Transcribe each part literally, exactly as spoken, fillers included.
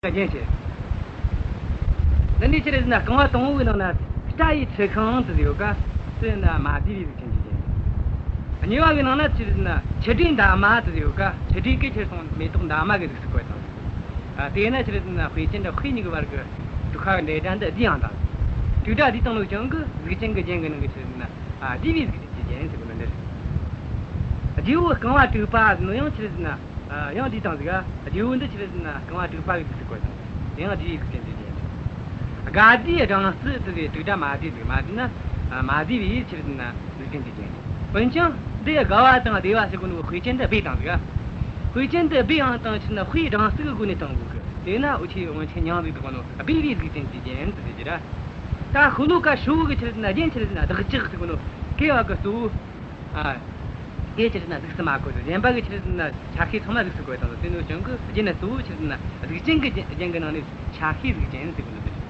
རྒྱན་བྱེད། འདི་ནས་ཆི་རེད་ཟེར་ན་རྐང་བ་དང་པོ་གི་ནང་ན་སྐྲ་ཡི་འཁྲི་ཤིང་དེ་ཡོད་ཀ། དེ་ན་མ་བསྡུས་པའི་གཟུགས་ཅན་གྱི་རྒྱན། གཉིས་པ་གི་ནང་ན་ཆི་རེད་ཟེར་ན་མཆུ་སྒྲོས་འདབ་མ་དེ་ཡོད་ཀ། མཆུ་སྒྲོས་ཀྱི་ཆི་རེད་སོང་མེ་ཏོག་འདབ་མ་གི་གཟུགས་སུ་བཀོད་དང་། ཨ། དེས་ན་ཆི་རེད་ཟེར་ན་དཔེ་ཅན་དང་དཔེ་གཉིས་ཀྱི་བར་གྱི་དྲུག་པ་གི་འབྲེལ་སྒྲ་འདི་བསྡུས་ཡང་དང་། དྲུག་སྒྲ་བསྡུས་བཏང་ནོ་ཅན་གི་གཟུགས་ཅན་གྱི་རྒྱན་གྱི་ནང་གི་ཆི་རེད་ཟེར་ན། ཨ། བསྡུས་པའི་གཟུགས་ཅན་གྱི་རྒྱན་ཟེར་གོ་ནོ་འདི་རེད། རྗེ་བོ་རྐང་བ་དྲུག་པ་ཟེར་ནོ་ཡང་ཆི་རེད་ཟེར་ན། ཨ། ཡང་བསྡུས་བཏང་ཟིག། ཨ། རྗེ་བོ་འདི་ཆི་རེད་ཟེར་ན་རྐང་བ་དྲུག་པ་གི་གཟུགས་སུ་བཀོད་དང་། དེ་ཡང་བསྡུས་པའི་གཟུགས་ཅན་གྱི་རྒྱན་རེད། དགའ་བསྡུས་སྦྲང་རྩི་དེ་ཟེར་དྲུག་སྒྲ་མ་བསྡུས་ཟིག། མ་བསྡུས་ན། ཨ། མ་བསྡུས་པའི་ཆི་རེད་ཟེར་ན་གཟུགས་ཅན་གྱི་རྒྱན་རེད། འོན་ཀྱང་འདི་དགའ་བ་དང་བདེ་བ་ཟེར་གོ་ནོ་དཔེ་ཅན་འདི་སྦས་བཏང་ཟིག། ཨ། དཔེ་ཅན་འདི་སྦས་ཡང་དང་ཆི་རེད་ན་དཔེ་སྦྲང་རྩི་གི་སྒོ་ནས་བཏང་དགོས་གི། དེས་ན་འུ་ཆོས་སྔོན་ཆད་མྱིང་ཟིག་བཏགས་ནོ་སྦས་པའི་གཟུགས་ཅན་གྱི་རྒྱན་དེ་ཟེར་གི་ར། ད་ཤོ་ལོ་ཀ་ཧྲིལ་བོ་གི་ཆི་རེད་ཟེར་ན་རྒྱན་ཆི་རེད་ཟེར་ན་བདག་ཅག་ཟེར་གོ་ནོ་གི་བ་གི་གཙོ་བོ། ཨ། དེ་ཆི་རེད་ཟེར་ན་གཟུགས་སུ་མ་བཀོད་དོ། གཞན་པ་གི་ཆི་རེད་ཟེར་ན་ཆ་ཤས་ཚང་མ་གཟུགས་སུ་བཀོད་དང་། དེ་ནོ་ཅང་གི་རྒྱན་ནི་གཙོ་བོ་ཆི་རེད་ཟེར་ན་གཟུགས་ཅན་གྱི་རྒྱན་གྱི་ནང་ནས་ཆ་ཤས་གཟུགས་ཅན་ཟེར་གོ་ནོ་དེ་རེད།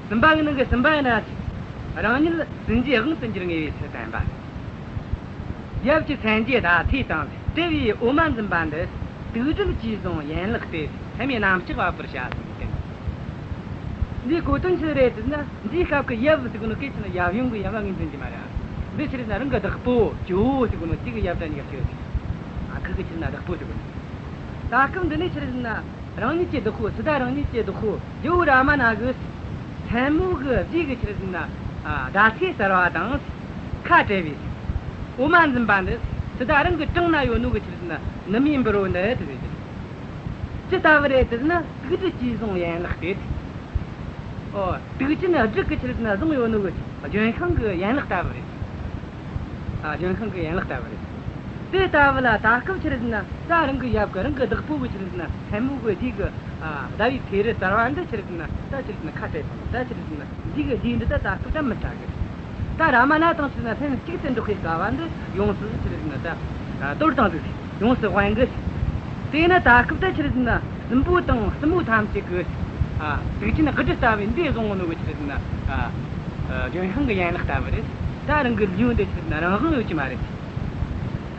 གསུམ་པ་གི་ནང་གི་གསུམ་པ་ཡིན་ན། རང་ཉིད་སྲིན་རྗེའི་དབང་དུ་འགྱུར་ངེས་པའི་ཚུལ་བསྟན་པ། ཡབ་ཀྱི་སེན་རྗེས་ཟླ་ཚེས་དང་བྲལ་བའི་འོ་མ་འཛིན་པ་འདི། དུག་སྦྲུལ་གྱིས་བཟུང་ཡན་ལག་སྟེ། སེམས་ཡི་གནམ་ལྕགས་འབབ་པར་བྱ་ཟེར་བསྟན། འདིའི་གོ་དོན་ཆི་རེད་ཟེར་ན། འདིའི་སྐབས་ཀྱི་ཡབ་ཟེར་གོ་ནོ་སྐད་ཆ་ནི་ཡབ་ཡུམ་གྱི་ཡབ་ལ་ངོས་འཛིན་གྱི་མ་རེད། འདི་ཆི་རེད་ཟེར་ན་རང་གི་བདག་པོ་ཇོ་བོ་ཟེར་གོ་ནོ་གཅིག་གི་ཡབ་དང་གཉིས་ཀ་སྐྱོ་ཟིག། ཨ། ཁུ་གི་ཆི་རེད་ན་བདག་པོ་ཟེར་གོ་ནོ། ད་སྐབས་འདི་ནས་ཆི་རེད་ཟེར་ན། རང་ཉིད་ཀྱི་བདག་པོ། སཱི་ཏཱ་རང་ཉིད་ཀྱི་བདག་པོ་ཇོ་བོ་རཱ་མ་ན་གི་མཚན་མོ་གི་རྗེས་ཀྱི་ཆི་རེད་ཟེར་ན། ཨ། ཟླ་ཚེས་གསར་བ་དང་ཁ་བྲལ་བའི་འོ་མ་འཛིན་པ་འདི། སཱི་ཏཱ་རང་གི་བྲང་ན་ཡོད་ནོ་གི་ཆི་རེད་ཟེར་ན་ནུ་མའི་འབུར་བོ་འདི་དེ་རེད། ཅི་ལྟ་བུ་རེད་ཟེར་ན། དུག་སྦྲུལ་གྱིས་བཟུང་ཡན་ལག་སྟེ། ཨོ། དུག་ཅན་སྦྲུལ་གྱིས་ཆི་རེད་ཟེར་ན་བཟུང་ཡོད་ནོ་གི་ལྗོན་ཤིང་གི་ཡན་ལག་ལྟ་བུ་རེད། ཨ། ལྗོན་ཤིང་གི་ཡན་ལག་ལྟ་བུ་རེད། དེ་ལྟ་བུ་ལ་ད་སྐབས་ཆི་རེད་ཟེར་ན། ད་རང་གི་ཡབ་ཀྱི་རང་གི་བདག་པོ་གི་ཆི་རེད་ཟེར་ན་མཚན་མོ་གི་རྗེས་ཀྱི། ཨ། ཟླ་བའི་ཚེས་རིས་གསར་བ་འདི་ཆི་རེད་ཟེར་ན་ད་ཆི་རེད་ཟེར་ན་ཁ་བྲལ་སོང་། ད་ཆི་རེད་ཟེར་ན་འདི་གི་རྗེས་འདི་ད་ད་སྐབས་ད་མི་ལྟ་གི། ད་རཱ་མ་ན་དང་ཆི་རེད་ཟེར་ན་ལྷན་ཅིག་ཏུ་འགྲོགས་པའི་སྐལ་བ་འདི་ཡོངས་སུ་ཆི་རེད་ཟེར་ན་ད། ཨ། དོར་བཏང་ཟིག། ཡོངས་སུ་དབེན་གི། དེས་ན་ད་སྐབས་ད་ཆི་རེད་ཟེར་ན་སྲིན་པོ་དང་སྲིན་མོ་ཐམས་ཅད་ཀྱི། ཨ། དུག་ཅན་གི་སྦྲུལ་ལྟ་བུའི་འདི་བཟུང་ནོ་གི་ཆི་རེད་ཟེར་ན། ཨ། ཨ། ལྗོན་ཤིང་གི་ཡན་ལག་ལྟ་བུ་རེད། ད་རང་གི་ལུས་འདི་ཆི་རེད་ཟེར་ན་རང་དབང་ཡོད་ཀྱི་མ་རེད།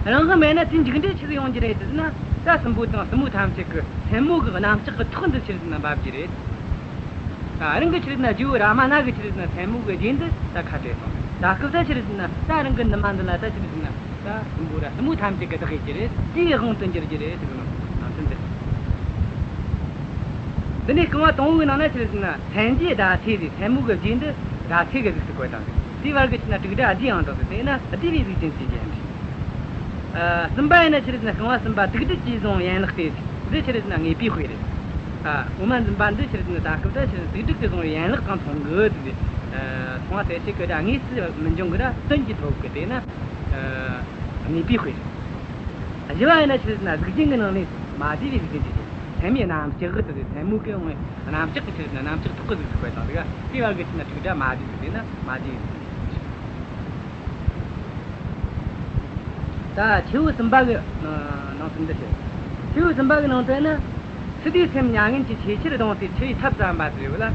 རང་དབང་མེད་ན་དེ་འཇིགས་འདྲེ་ཆི་ཟིག་ཡོང་རྒྱུ་རེད་ཟེར་ན། ད་སྲིན་པོ་དང་སྲིན་མོ་ཐམས་ཅད་ཀྱི་མཚན་མོ་གི་གནམ་ལྕགས་ཀྱི་ཐོག་འདི་ཆི་རེད་ཟེར་ན་འབབ་རྒྱུ་རེད། ཨ། རང་གི་ཆི་རེད་ཟེར་ན་ཇོ་བོ་རཱ་མ་ན་གི་ཆི་རེད་ཟེར་ན་མཚན་མོ་གི་རྗེས་འདི་ད་ཁ་བྲལ་སོང་། ད་སྐབས་ད་ཆི་རེད་ཟེར་ན་ད་རང་གི་ནུ་མ་འདི་ལ་ད་ཆི་རེད་ཟེར་ན་ད་སྲིན་པོ་ར་སྲིན་མོ་ཐམས་ཅད་ཀྱིས་བདག་ཡེད་རྒྱུ་རེད། དེའི་དབང་དུ་འགྱུར་རྒྱུ་རེད་ཟེར་གི་ནོ་ནང་དོན་འདི། འདི་ནས་རྐང་བ་དང་པོའི་ནང་ན་ཆི་རེད་ཟེར་ན་སེན་རྗེས་ཟླ་ཚེས་ཟེར། མཚན་མོ་གི་རྗེས་འདི་ཟླ་ཚེས་ཀྱི་གཟུགས་སུ་བཀོད་དང་། དེའི་བར་གྱི་ཆི་རེད་ན་དྲུག་སྒྲ་བསྡུས་ཡང་དང་ཟེར། དེས་ན་བསྡུས་པའི་གཟུགས་ཅན་གྱི་རྒྱན་རེད། ཨ། གསུམ་པ་ཡིན་ན་ཆི་རེད་ཟེར་ན་རྐང་བ་གསུམ་པ། དུག་སྦྲུལ་གྱིས་བཟུང་ཡན་ལག་སྟེ། འདི་ཆི་རེད་ཟེར་ན་ངེས་པའི་དཔེ་རེད། ཨ། འོ་མ་འཛིན་པ་འདི་ཆི་རེད་ཟེར་ན་ད་སྐབས་ད་ཆི་རེད་ཟེར་ན་དུག་སྦྲུལ་གྱིས་བཟུང་བའི་ཡན་ལག་དང་མཚུངས་གི་ཟེར། ཨ། མཚུངས་པ་གསལ་བྱེད་ཀྱི་སྒྲ་དངོས་སུ་མི་འབྱུང་གི་ར་དོན་གྱིས་ཐོབ་གི། དེས་ན། ཨ། ངེས་པའི་དཔེ་རེད། བཞི་བ་ཡིན་ན་ཆི་རེད་ཟེར་ན་གཟུགས་ཅན་གྱི་ནང་ནས་མ་བསྡུས་པའི་གཟུགས་ཅན་གྱི་རྒྱན། སེམས་ཡི་གནམ་ལྕགས་ཟེར་ཏེ་མཚན་མོ་གི་ངོས་གནམ་ལྕགས་ཀྱི་ཆི་རེད་ཟེར་ན་གནམ་ལྕགས་ཐོག་གི་གཟུགས་སུ་བཀོད་དང་ཟིག། དེའི་བར་གྱི་ཆི་རེད་ན་དྲུག་སྒྲ་མ་བསྡུས་ཟིག། དེས་ན་མ་བསྡུས་ཡིན། ད་ཆེ་བོ་གསུམ་པ་གི་ནང་དོན་འདི་རེད། ཆེ་བོ་གསུམ་པ་གི་ནང་དོན་ནི། སཱི་ཏཱའི་སེམས་མྱ་ངན་གྱིས་ཆེས་ཆེར་གདུངས་ཏེ་འཆི་བའི་ཐབས་བརྩམས་པ་ཟེར་ཡོད་ལ།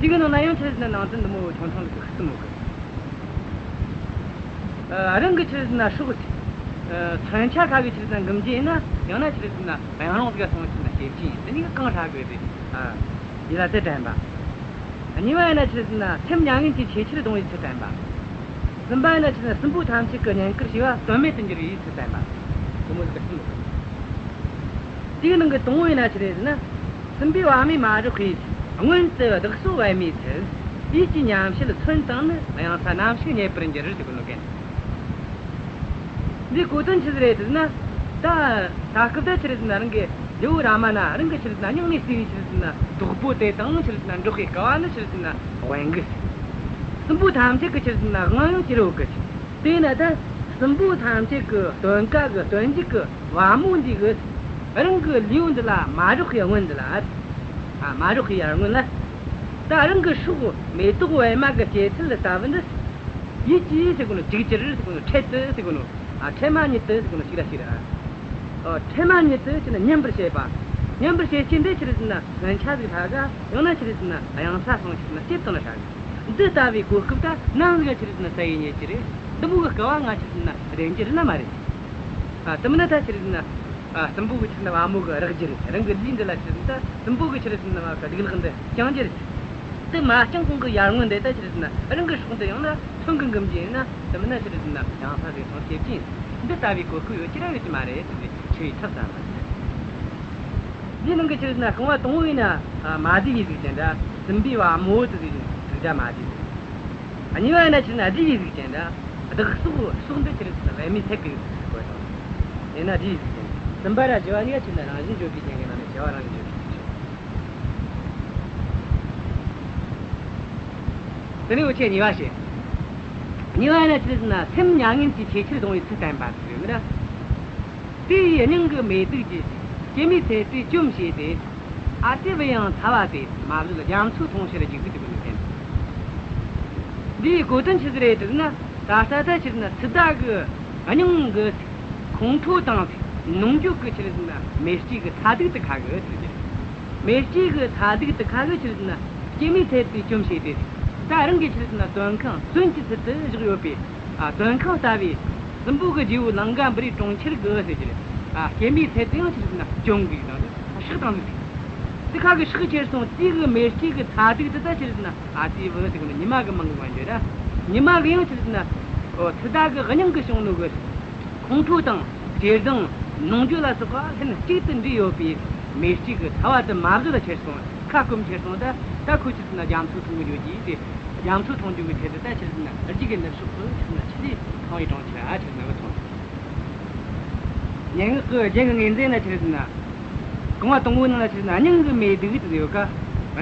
དེ་གི་ནང་ན་ཡང་ཆི་རེད་ཟེར་ན་ནང་དོན་འདི་མོ་ཆུང་ཆུང་ཟིག་གསུམ་ཡོད་གི། ཨ། རང་གི་ཆི་རེད་ཟེར་ན་སྲོག། ཨ། མཚོན་ཆ་ཁ་གི་ཆི་རེད་ཟེར་ན་འགུམ་རྒྱུ་ཡིན་ན། ཡང་ན་ཆི་རེད་ཟེར་ན་གཡང་རོང་ཟིག་སོང་ཆི་རེད་ན་སྐྱེལ་རྒྱུ་ཡིན། དེ་གཉིས་ཀ་གང་ཧྲ་གི་རེད། ཨ། ཡིད་ལ་དེ་དྲན་པ། གཉིས་པ་ཡིན་ན་ཆི་རེད་ཟེར་ན་སེམས་མྱ་ངན་གྱིས་ཆེས་ཆེར་གདུང་བའི་ཚུལ་བསྟན་པ། གསུམ་པ་ཡིན་ན་ཆི་རེད་ཟེར་ན་སྲིན་པོ་ཐམས་ཅད་ཀྱིས་བསྙེན་བཀུར་བྱས་པ་དོན་མེད་དུ་འགྱུར་བའི་ཚུལ་བསྟན་པ། དེ་མོ་ཟིག་གསུམ་ཡོད། དེའི་ནང་གི་དང་པོ་ཡིན་ན་ཆི་རེད་ཟེར་ན། སྲིན་པོའི་བ་མོས་མ་རེག་པའི། སྔོན་དུ་བདག་སོགས་པད་མའི་ཚལ། ཡིད་ཀྱི་ཉམས་བྱེད་མཚོན་དང་ནི། གཡང་ས་ནམ་ཞིག་རྙེད་པར་འགྱུར་ཟེར་གོ་ནོ་གན། འདིའི་གོ་དོན་ཆི་ཟིག་རེད་ཟེར་ན། ད་ད་སྐབས་ད་ཆི་རེད་ཟེར་ན་རང་གི་ཇོ་བོ་རཱ་མ་ན་རང་གི་ཆི་རེད་ཟེར་ན་སྙིང་ནས་བརྩེ་བའི་ཆི་རེད་ཟེར་ན་བདག་པོ་དེ་དང་ཆི་རེད་ཟེར་ན་འགྲོགས་པའི་སྐལ་བ་ནི་ཆི་རེད་ཟེར་ན་དབེན་གི། སྲིན་པོ་ཐམས་ཅད་ཀྱི་ཆི་རེད་ཟེར་ན་དབང་ཡང་བྱེད་རོགས་གི། དེས་ན་ད་སྲིན་པོ་ཐམས་ཅད་ཀྱི་སྟོན་ཀ་གི་སྟོན་མཇུག་གི་བ་མོ་འདི་གིས་རང་གི་ལུས་འདི་ལ་མ་རེག་པའི་སྔོན་འདི་ལ། ཨ། མ་རེག་པའི་སྔོན་ལ། ད་རང་གི་སྲོག་མེ་ཏོག་པད་མ་གི་སྐྱེད་ཚལ་ལྟ་བུ་འདི། ཡིད་ཀྱིས་ཟེར་གོ་ནོ། ཅིག་ཅར་ཟེར་གོ་ནོ། འཕྲལ་དུ་ཟེར་གོ་ནོ། ཨ། འཕྲལ་མ་ཉིད་དུ་ཟེར་གོ་ནོ་ཞིག་ར་ཞིག་ར། ཨོ། འཕྲལ་མ་ཉིད་དུ་ཆི་རེད་ན་སྙན་པར་བྱེད་པ། སྙན་པར་བྱེད་ཀྱི་འདི་ཆི་རེད་ཟེར་ན་མཚོན་ཆ་ཟིག་ཧྲ་ག། ཡང་ན་ཆི་རེད་ཟེར་ན་གཡང་ས་སོང་ཆི་རེད་ན་སྐྱེལ་བཏང་ན་ཧྲ་གི། འདི་ལྟ་བུའི་གོ་སྐབས་ད་ནམ་ཟིག་ཆི་རེད་ཟེར་ན་ས་ཡི་རྙེད་ཀྱི་རེད། འདི་མོ་གི་སྐལ་བ་ང་ཆི་རེད་ཟེར་ན་རེ་འགྱུར་ན་མ་རེད། ཨ། དེ་མིན་ན་ད་ཆི་རེད་ཟེར་ན། ཨ། སྲིན་པོ་གི་ཆི་རེད་ཟེར་ན་བ་མོ་གི་རེག་རྒྱུ་རེད། རང་གི་ལུས་འདི་ལ་ཆི་རེད་ཟེར་ན་ད་སྲིན་པོ་གི་ཆི་རེད་ཟེར་ན་བ་གི་སྡིག་ལག་འདི་བརྐྱང་རྒྱུ་རེད། དེ་མ་བརྐྱངས་གོང་གི་ཡར་སྔོན་འདི་ད་ཆི་རེད་ཟེར་ན་རང་གི་སྲོག་འདི་ཡང་ན་མཚོན་གྱིས་འགུམ་རྒྱུ་ཡིན་ན། དེ་མིན་ན་ཆི་རེད་ཟེར་ན་ཡང་ས་ཟིག་སོང་སྐྱེ་རྒྱུ་ཡིན། འདི་ལྟ་བུའི་གོ་སྐབས་ཡོད་རྒྱུ་ར་ཡོད་རྒྱུ་མ་རེད་ཟེར་ཏེ་འཆི་བའི་ཐབས་བསམ་པ་ཟེར། འདིའི་ནང་གི་ཆི་རེད་ཟེར་ན་རྐང་བ་དང་པོ་ཡིན་ན། ཨ། མ་བསྡུས་པའི་གཟུགས་ཅན་ར། སྲིན་པོའི་བ་མོ་དེ་ཟིག་ཡིན། དྲུག་སྒྲ་མ་བསྡུས་ཟིག་གཉིས་པ་ཡིན་ན་ཆི་རེད་ཟེར་ན་བསྡུས་པའི་གཟུགས་ཅན་ར། བདག་སྲོག། སྲོག་འདི་ཆི་རེད་ཟེར་ན་པད་མའི་ཚལ་གྱི་གོ་དང་། དེས་ན་བསྡུས་པའི་གཟུགས་ཅན། གསུམ་པ་ར་བཞི་བ་གཉིས་ཀ་ཆི་རེད་ཟེར་ན་རང་བཞིན་བརྗོད་པའི་རྒྱན་གྱི་ནང་ནས་བྱ་བ་རང་བཞིན་བརྗོད་པའི་རྒྱན། དེ་ནས་འུ་ཆོས་གཉིས་པ་བཤད། གཉིས་པ་ཡིན་ན་ཆི་རེད་ཟེར་ན་སེམས་མྱ་ངན་གྱིས་ཆེས་ཆེར་གདུང་བའི་ཚུལ་བསྟན་པ་ཟིག་ཡོད་ནི་ར། དེ་ཡི་སྙིང་གི་མེ་དུག་གིས། སྐྱེད་མོས་ཚལ་དེ་བཅོམ་བྱས་ཏེ། ཨ་ཙི་བུ་ཡང་ཚ་བ་དེ། མ་བཟོད་རྒྱ་མཚོའི་མཐོངས་ཕྱིར་རྒྱུག་ཟེར་གི་འདུག་གན། འདིའི་གོ་དོན་ཆི་ཟིག་རེད་ཟེར་ན། ད་ལྟ་ད་ཆི་ཟེར་ན་སི་ཏཱ་གི་སྙིང་གི་ཁོང་ཁྲོ་དང་ནོངས་འགྱོད་ཀྱི་ཆི་ཟེར་ན་མེ་ལྕེ་གི་ཚ་དུག་དེ་ཁ་གི་ཟེར་གི། མེ་ལྕེ་གི་ཚ་དུག་དེ་ཁ་གི་ཆི་ཟེར་ན་སྐྱེད་མོས་ཚལ་དེ་བཅོམ་བྱས་ཏེ། ད་རང་གི་ཆི་ཟེར་ན་བཙོན་ཁང་བཙོན་གྱི་ཚུལ་དུ་བཞག་ཡོད་པའི། ཨ། བཙོན་ཁང་ལྟ་བུའི་སྲིན་པོ་གི་རྗེ་བོ་ལང་ཀ་པུ་རིའི་གྲོང་ཁྱེར་གི་ཟེར་གི། ཨ། སྐྱེད་མོས་ཚལ་དེ་ཡང་ཆི་ཟེར་ན་བཅོམ་གི་དང་། ཨ། སྲེག་བཏང་ཟིག་དེ་ཁ་གི་སྲེག་ཁྱེར་སོང་། དེ་གི་མེ་ལྕེ་གི་ཚ་དུག་དེ་ད་ཆི་ཟེར་ན། ཨ་ཙི་བུ་ཟེར་གི་ནི་ཉི་མ་གི་མིང་གི་མངོན་བརྗོད་ར། ཉི་མ་གི་ཡང་ཆི་ཟེར་ན། ཨོ། སི་ཏཱ་གི་སྙིང་གི་བྱུང་ནོ་གི་ཁོང་ཁྲོ་དང་ཞེ་སྡང་ནོངས་འགྱོད་ལ་སོགས་པ་ལྷན་ཅིག་ཏུ་འདྲེས་ཡོད་པའི་མེ་ལྕེ་གི་ཚ་བ་དེ་མ་བཟོད་ལ་ཁྱེར་སོང་། ཁ་སྐོམ་ཁྱེར་སོང་། ད་ད་ཁོ་ཆི་ཟེར་ན་རྒྱ་མཚོ་འཐུང་གི་འགྱོ་རྒྱུ་དེ། རྒྱ་མཚོ་འཐུང་རྒྱུ་གི་ཆེད་དུ་ད་ཆི་ཟེར་ན་རི་རྒྱུད་ཀྱི་ནུབ་ཕྱོགས་སུ་ཆི་ཟེར་ན་ཆི་ལས་ཁང་བའི་གྲོང་ཁྱེར་ཨ་ཆི་ཟེར་ན་བུད་སོང་། སྙན་ངག་གི་རྒྱན་གྱི་ངོས་འཛིན་ན་ཆི་ཟེར་ན། རྐང་བ་དང་པོའི་ནང་ལ་ཆི་ཟེར་ན་སྙིང་གི་མེ་དུག་ཟེར་ཡོད་ཀ།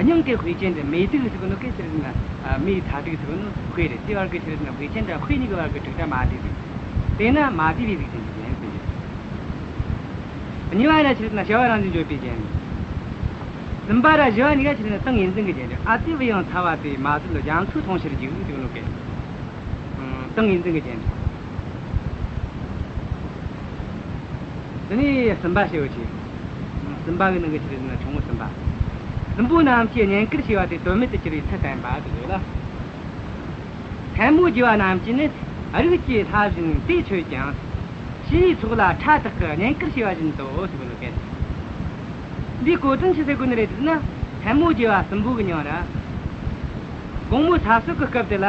སྙིང་གི་དཔེ་ཅན་དེ། མེ་དུག་ཟེར་གོ་ནོ་གི་ཆི་ཟེར་ན། ཨ། མེའི་ཚ་དུག་ཟེར་གོ་ནོ་དཔེ་རེད། དེ་བར་གི་ཆི་ཟེར་ན་དཔེ་ཅན་དང་དཔེ་གཉིས་ཀྱི་བར་གི་དྲུག་སྒྲ་མ་བསྡུས་ཟིག་དེས་ན་མ་བསྡུས་པའི་གཟུགས་ཅན་གྱི་རྒྱན་ཟེར་གི། གཉིས་པ་ཡིན་ན་ཆི་ཟེར་ན་བྱ་བ་རང་བཞིན་བརྗོད་པའི་རྒྱན། གསུམ་པ་ར་བཞི་བ་གཉིས་ཀ་ཆི་ཟེར་ན་ཏིང་ངེ་འཛིན་གྱི་རྒྱན་རེད། ཨ་ཙི་བུ་ཡང་ཚ་བ་དེ། མ་བཟོད་རྒྱ་མཚོའི་མཐོངས་ཕྱིར་རྒྱུག་ཟེར་གོ་ནོ་གི། ཨང་། ཏིང་ངེ་འཛིན་གྱི་རྒྱན་རེད། དེ་ནས་གསུམ་པ་བཤད་པ་ཆེ། གསུམ་པ་གི་ནང་གི་ཆི་ཟེར་ན་ཆུང་ངུ་གསུམ་པ། སྲིན་པོ་རྣམས་ཀྱིས་བསྙེན་བཀུར་བྱས་པ་དེ་དོན་མེད་དུ་གྱུར་པའི་ཚུལ་བསྟན་པ་དེ་ཡོད་ལ། མཚན་མོ་རྒྱུ་བ་རྣམས་ཀྱིས་ནི། རིགས་ཀྱི་ལྷ་བཞིན་དེ་མཆོད་ཀྱང་། ཕྱི་ཡི་ཚོགས་ལ་ཁྲ་དག་གིས། བསྙེན་བཀུར་བྱས་པ་བཞིན་དུ་ཟེར་གོ་ནོ་གན། འདིའི་གོ་དོན་ཆི་ཟེར་གོ་ནི་རེད་ཟེར་ན། མཚན་མོ་རྒྱུ་བ་སྲིན་པོ་གི་མྱིང་ར། དགོང་མོ་ས་སྲོད་ཀྱི་སྐབས་དེ་ལ་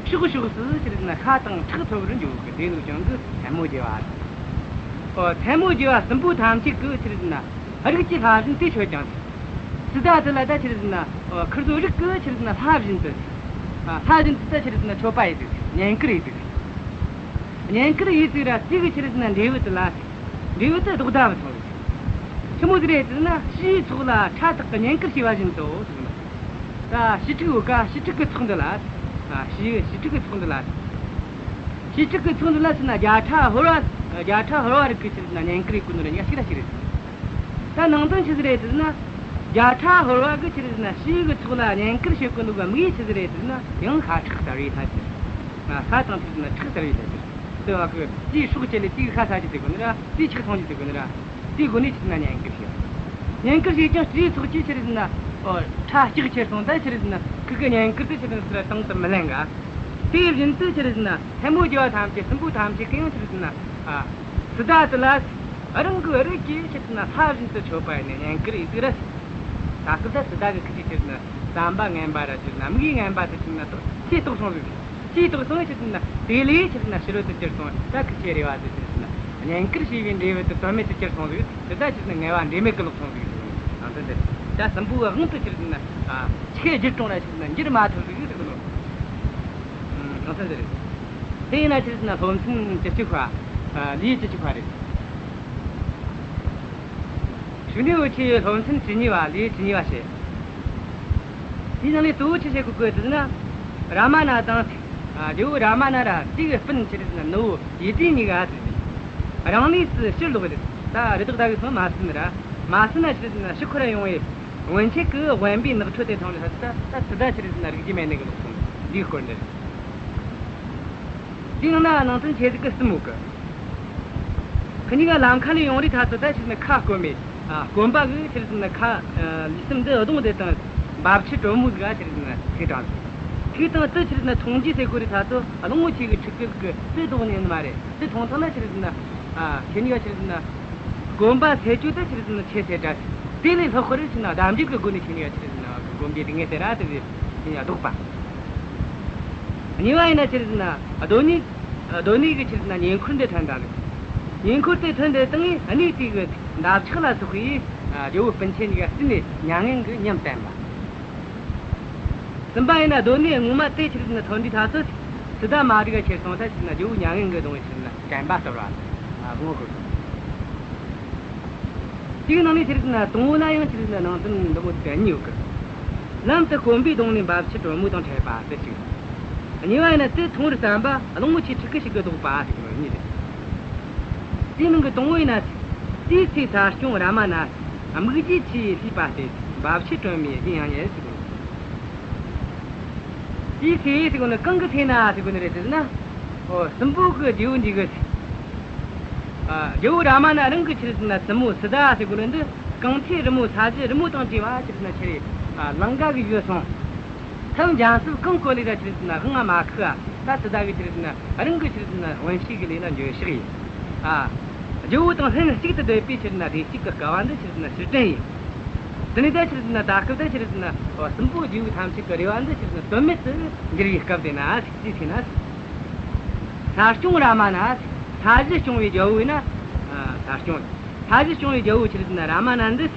ཕྱོགས་ཕྱོགས་སུ་ཆི་ཟེར་ན་ཤ་དང་ཁྲག་འཚོལ་བར་འགྱོ་གི། དེ་ནི་ཀྱང་གི་མཚན་མོ་རྒྱུ་བ་རེད། ཨོ། མཚན་མོ་རྒྱུ་བ་སྲིན་པོ་ཐམས་ཅད་ཀྱིས་ཆི་ཟེར་ན་རིགས་ཀྱི་ལྷ་བཞིན་དེ་མཆོད་ཀྱང་། སི་ཏཱ་དེ་ལ་ད་ཆི་ཟེར་ན། ཨོ། ཁིར་ཚོ་རིགས་ཀྱི་ཆི་ཟེར་ན་ལྷ་བཞིན་དུ། ཨ། ལྷ་བཞིན་དུ་ད་ཆི་ཟེར་ན་མཆོད་པ་ཡེད་དུས། བསྙེན་བཀུར་ཡེད་དུས། བསྙེན་བཀུར་ཡེད་དུས་ར་དེ་གི་ཆི་ཟེར་ན་འབྲས་བུ་དེ་ལ། འབྲས་བུ་དེ་ལྡོག་ཟླ་བུད་སོང་། ཆི་མོ་ཟིག་རེད་ཟེར་ན། ཕྱི་ཡི་ཚོགས་ལ་ཁྲ་དག་གིས། བསྙེན་བཀུར་བྱས་པ་བཞིན་དུ་ཟེར་ན། ད་བྱི་ཕྲུག་ཡོད་ཀ། བྱི་ཕྲུག་གི་ཚོགས་འདི་ལ། ཨ། བྱི་བྱི་ཕྲུག་གི་ཚོགས་འདི་ལ། བྱི་ཕྲུག་གི་ཚོགས་འདི་ལ་ཟེར་ན་བརྒྱ་ཕྲག་ཧོར་བ། བརྒྱ་ཕྲག་ཧོར་བ་རིགས་ཀྱིས་ཆི་ཟེར་ན་བསྙེན་བཀུར་ཡེད་གོ་ནོ་ར་གཉིས་ཀ་གཅིག་ར་གཅིག་རེད། ད་ནང་དོན་ཆི་ཟིག་རེད་ཟེར་ན། བརྒྱ་ཕྲག་ཧོར་བ་གིས་ཆི་ཟེར་ན་བྱི་ཕྲུག་གི་ཚོགས་ལ་བསྙེན་བཀུར་བྱེད་གོ་ནོ་གི་དམིགས་ཡུལ་ཆི་ཟིག་རེད་ཟེར་ན། ཡང་ཤ་ཁྲག་གསར་བའི་ལྷ་ཟེར། ཤ་དང་ཆི་ཟེར་ན་ཁྲག་གསར་བའི་ལྷ་ཟེར། དེ་བ་གི་དེའི་སྲོག་བཅད་ལས་དེའི་ཤ་ཟ་རྒྱུ་ཟེར་གོ་ནི་ར། དེའི་ཁྲག་འཐུང་རྒྱུ་ཟེར་གོ་ནི་ར། དེའི་སྒོ་ནས་ཆི་ཟེར་ན་བསྙེན་བཀུར་བྱེད། བསྙེན་བཀུར་བྱེད་ཀྱང་བྱི་ཕྲུག་ཚོགས་ཀྱིས་ཆི་ཟེར་ན། ཨོ། ཁྲ་སྐྲག་ཁྱེར་སོང་། ད་ཆི་ཟེར་ན་ཁི་གི་བསྙེན་བཀུར་དེ་ཆི་ཟེར་ན་དང་དུ་མི་ལེན་ག། དེ་བཞིན་དུ་ཆི་ཟེར་ན་མཚན་མོ་རྒྱུ་བ་ཐམས་ཅད། སྲིན་པོ་ཐམས་ཅད་ཀྱིས་ཡང་ཆི་ཟེར་ན། ཨ། སི་ཏཱ་དེ་ལ་རང་གི་རིགས་ཀྱི་ཆི་ཟེར་ན་ལྷ་བཞིན་དུ་མཆོད་པ་ཡེད་ནས་བསྙེན་བཀུར་ཡེད་དུས་ར། ད་སྐབས་ད་སི་ཏཱ་གི་ཁི་ཆོའི་ཆི་ཟེར་ན་བསམ་པ་ངན་པ་ར་ཆི་ཟེར་ན་དམིགས་ཡུལ་ངན་པ་དེ་ཆི་ཟེར་ན་ལྕེ་ལྡོག་སོང་ཟིག་ལྕེ་ལྡོག་སོང་། ཆི་ཟེར་ན་དེ་ལས་ཆི་ཟེར་ན་ཕྱི་རོལ་དུ་གྱུར་སོང་། ད་ཁི་ཆོའི་རེ་བ་དེ་ཆི་ཟེར་ན་བསྙེན་བཀུར་བྱས་པའི་འབྲས་བུ་དེ་དོན་མེད་དུ་གྱུར་སོང་ཟིག་དེ་ད་ཆི་ཟེར་ན་ངལ་བ་འབྲས་མེད་ཀྱི་ལོག་སོང་ཟིག་ཟེར་གི་ནོ། ནང་དོན་དེ་རེད། ད་སྲིན་པོའི་དབང་དུ་ཆི་ཟེར་ན། ཨ། ཆི་བརྒྱུད་རུང་ར་ཆི་ཟེར་ན་འགྱུར་མ་ཐུབ་ཟིག་ཟེར་གི་ནོ། ཨ། ནང་དོན་དེ་རེད། དེ་ཡིན་ན་ཆི་ཟེར་ན་སློབ་ཚན་བཅུ་གཅིག་པ། ཨ། ལེའུ་བཅུ་གཅིག་པ་རེད། གཞུག་ནས་འུ་ཆོས་སློབ་ཚན་བཅུ་གཉིས་པ། ལེའུ་བཅུ་གཉིས་པ་བཤད། དེའི་ནང་ནས་གཙོ་བོ་ཆི་བཤད་གོ་གི་ཟེར་ན། རཱ་མ་ན་དང་། ཨ། རྒྱལ་པོ་རཱ་མ་ན་ར་དེ་གི་སྤུན་ཆི་ཟེར་ན་ནུ་བོ་ཡེ་ཏི་གཉིས་ཀ་ཟེར་ཏེ། རང་གནས་སུ་ཕྱིར་ལོག་རེད། ད་རི་དྭགས་བདའ་གི་སོང་མ་ཟིན་ར། མ་ཟིན་ན་ཆི་ཟེར་ན་ཕྱིར་འཁོར་ཡོང་བའི་སྔོན་ཆད་ཀྱི་དབེན་པའི་ནགས་ཁྲོད་དེ་ཐང་ལ་ད་ད་སི་ཏཱ་ཆི་ཟེར་ན་རིག་རྒྱུ་མེད་ནི་གི་ལོག་སོང་། འདིའི་སྐོར་འདི་རེད། དེའི་ནང་ན་ནང་དོན་ཆེ་ཟིག་གི་གསུམ་ཡོད་གི། ཁི་གཉིས་ཀ་ལམ་ཁ་ལས་ཡོང་རིས་ཐ་ཚོ་ད་ཆི་ཟེར་ན་ཁ་སྐོམ་མེད། ཨ། སྐོམ་པ་གིས་ཆི་ཟེར་ན་ཁ། ཨ། ལུས་སེམས་འདི་གདུང་དེ་དང་འབབ་ཆུ་དྲོན་མོ་ཟིག་ག་ཆི་ཟེར་ན་ཐུག་བཏང་། ཐུག་བཏང་དེ་ཆི་ཟེར་ན་འཐུང་རྒྱུ་ཟེར་གོ་རིས་ཐ་ཚོ་གླང་པོ་ཆེ་གི་ཕྲུ་གུ་གིས་དེ་བཟློག་ཉན་ནི་མ་རེད། དེ་འཐུང་བཏང་ན་ཆི་ཟེར་ན། ཨ། ཁྱེད་གཉིས་ཀ་ཆི་རེད་ཟེར་ན། གོམ་པ་སེལ་རྒྱུ་དེ་ཆི་རེད་ཟེར་ན་ཆེས་ཆེ་དྲགས། དེ་ལས་ལྷག་པར་ཆི་རེད་ཟེར་ན་གདམ་རྒྱུ་གི་སྒོ་ནས་ཁྱེད་གཉིས་ཀ་ཆི་རེད་ཟེར་ན་གོམ་པའི་སྡུག་བསྔལ་དེ་ར་དེ་བས་ཡང་ལྡོག་པ། གཉིས་པ་ཡིན་ན་ཆི་རེད་ཟེར་ན་སྡོད་གནས། སྡོད་གནས་ཀྱི་ཆི་རེད་ཟེར་ན་ཉེ་འཁོར་འདི་ཐོན་ད་ནི། ཉེ་འཁོར་དེ་ཐོན་དེ་བཏང་ངས་གནས་དེ་གི་འདབ་ཆགས་ལ་སོགས་པའི་ཨ་ཇོ་བོ་སྤུན་མཆེད་གཉིས་ཀ་བསྟུན་ནས་མྱ་ངན་གྱི་ཉམས་བསྟན་པ། གསུམ་པ་ཡིན་ན་སྡོད་གནས་ངོ་མ་དེ་ཆི་རེད་ཟེར་ན་ཐོན་དུས་ཐ་ཚོད་སི་ཏཱ་མ་རིག་ག་ཁྱེར་སོང་ད་ཆི་རེད་ཟེར་ན་ཇོ་བོ་མྱ་ངན་གྱིས་གདུང་བའི་ཆི་རེད་ཟེར་ན་དྲན་པ་སྟོར་བ། ཨ། དབང་བསྐུར་སོང་། དེའི་ནང་ནས་ཆི་རེད་ཟེར་ན་དང་པོ་ལ་ཡང་ཆི་རེད་ཟེར་ན་ནང་དོན་འདི་མོ་གཉིས་ཡོད་གི། ལམ་དུ་སྐོམ་པས་གདུང་ནས་འབབ་ཆུ་དྲོན་མོ་དང་འཕྲད་པ་དེ་གཅིག། གཉིས་པ་ཡིན་ན་དེ་འཐུང་བར་བསམ་པ་གླང་པོ་ཆེའི་ཕྲུ་གུ་ཞིག་གིས་བཟློག་པ་ཟེར་གི་ནོ་གཉིས་རེད། དེའི་ནང་གི་དང་པོ་ཡིན་ན། དེའི་ཚེ་ས་སྐྱོང་རཱ་མ་ན། སྨིག་རྒྱུའི་ཆུ་ཡིས་བསླུས་པ་སྟེ། འབབ་ཆུ་དྲོན་མོའི་རྒྱུན་ཡང་རྙེད་ཟེར་གི་ནོ། དེའི་ཚེ་ཟེར་གོ་ནི་གང་གི་ཚེ་ན་ཟེར་གོ་ནི་རེད་ཟེར་ན། ཨོ། སྲིན་པོ་གི་རྗེ་བོ་འདི་གི། ཨ། རྗེ་བོ་རཱ་མ་ན་རང་གི་ཆི་རེད་ཟེར་ན་བཙུན་མོ་སི་ཏཱ་ཟེར་གོ་ནི་འདི་གང་ཚེ་རི་མོ་ས་གཞི་རི་མོ་དང་བཅས་པ་ཆི་རེད་ཟེར་ན་ཁྱེར་རེ། ཨ། ལང་ཀ་གི་བཞུད་སོང་། ཐབས་འཇམ་རྩུབ་གང་བཀོལ་ལས་ད་ཆི་རེད་ཟེར་ན་དབང་ང་མ་ཁུག་ཨ། ད་སི་ཏཱ་གི་ཆི་རེད་ཟེར་ན་རང་གི་ཆི་རེད་ཟེར་ན་བུན་ཤེས་གི་ལས་ལ་འགྱོད་བཤགས་ཡིན། ཨ། རྗེ་བོ་དང་ལྷན་གཅིག་ཏུ་སྡོད་པའི་ཆི་རེད་ཟེར་ན་བདེ་སྐྱིད་ཀྱི་སྐལ་བ་འདི་ཆི་རེད་ཟེར་ན་ཕྱིར་དྲན་ཡིན། དེ་ནས་ད་ཆི་རེད་ཟེར་ན་ད་སྐབས་ད་ཆི་རེད་ཟེར་ན་སྲིན་པོ་རྗེ་བོ་ཐམས་ཅད་ཀྱི་རེ་བ་འདི་ཆི་རེད་ཟེར་ན་དོན་མེད་དུ་འགྱུར་བའི་སྐབས་དེ་ན་ཟིག་ཅི་ཟེར་ན། ས་སྐྱོང་རཱ་མ་ན། ས་གཞི་སྐྱོང་བའི་རྒྱལ་པོ་ཡིན་ན། ཨ། ས་སྐྱོང་། ས་གཞི་སྐྱོང་བའི་རྒྱལ་པོ་ཆི་རེད་ཟེར་ན་རཱ་མ་ན་འདི།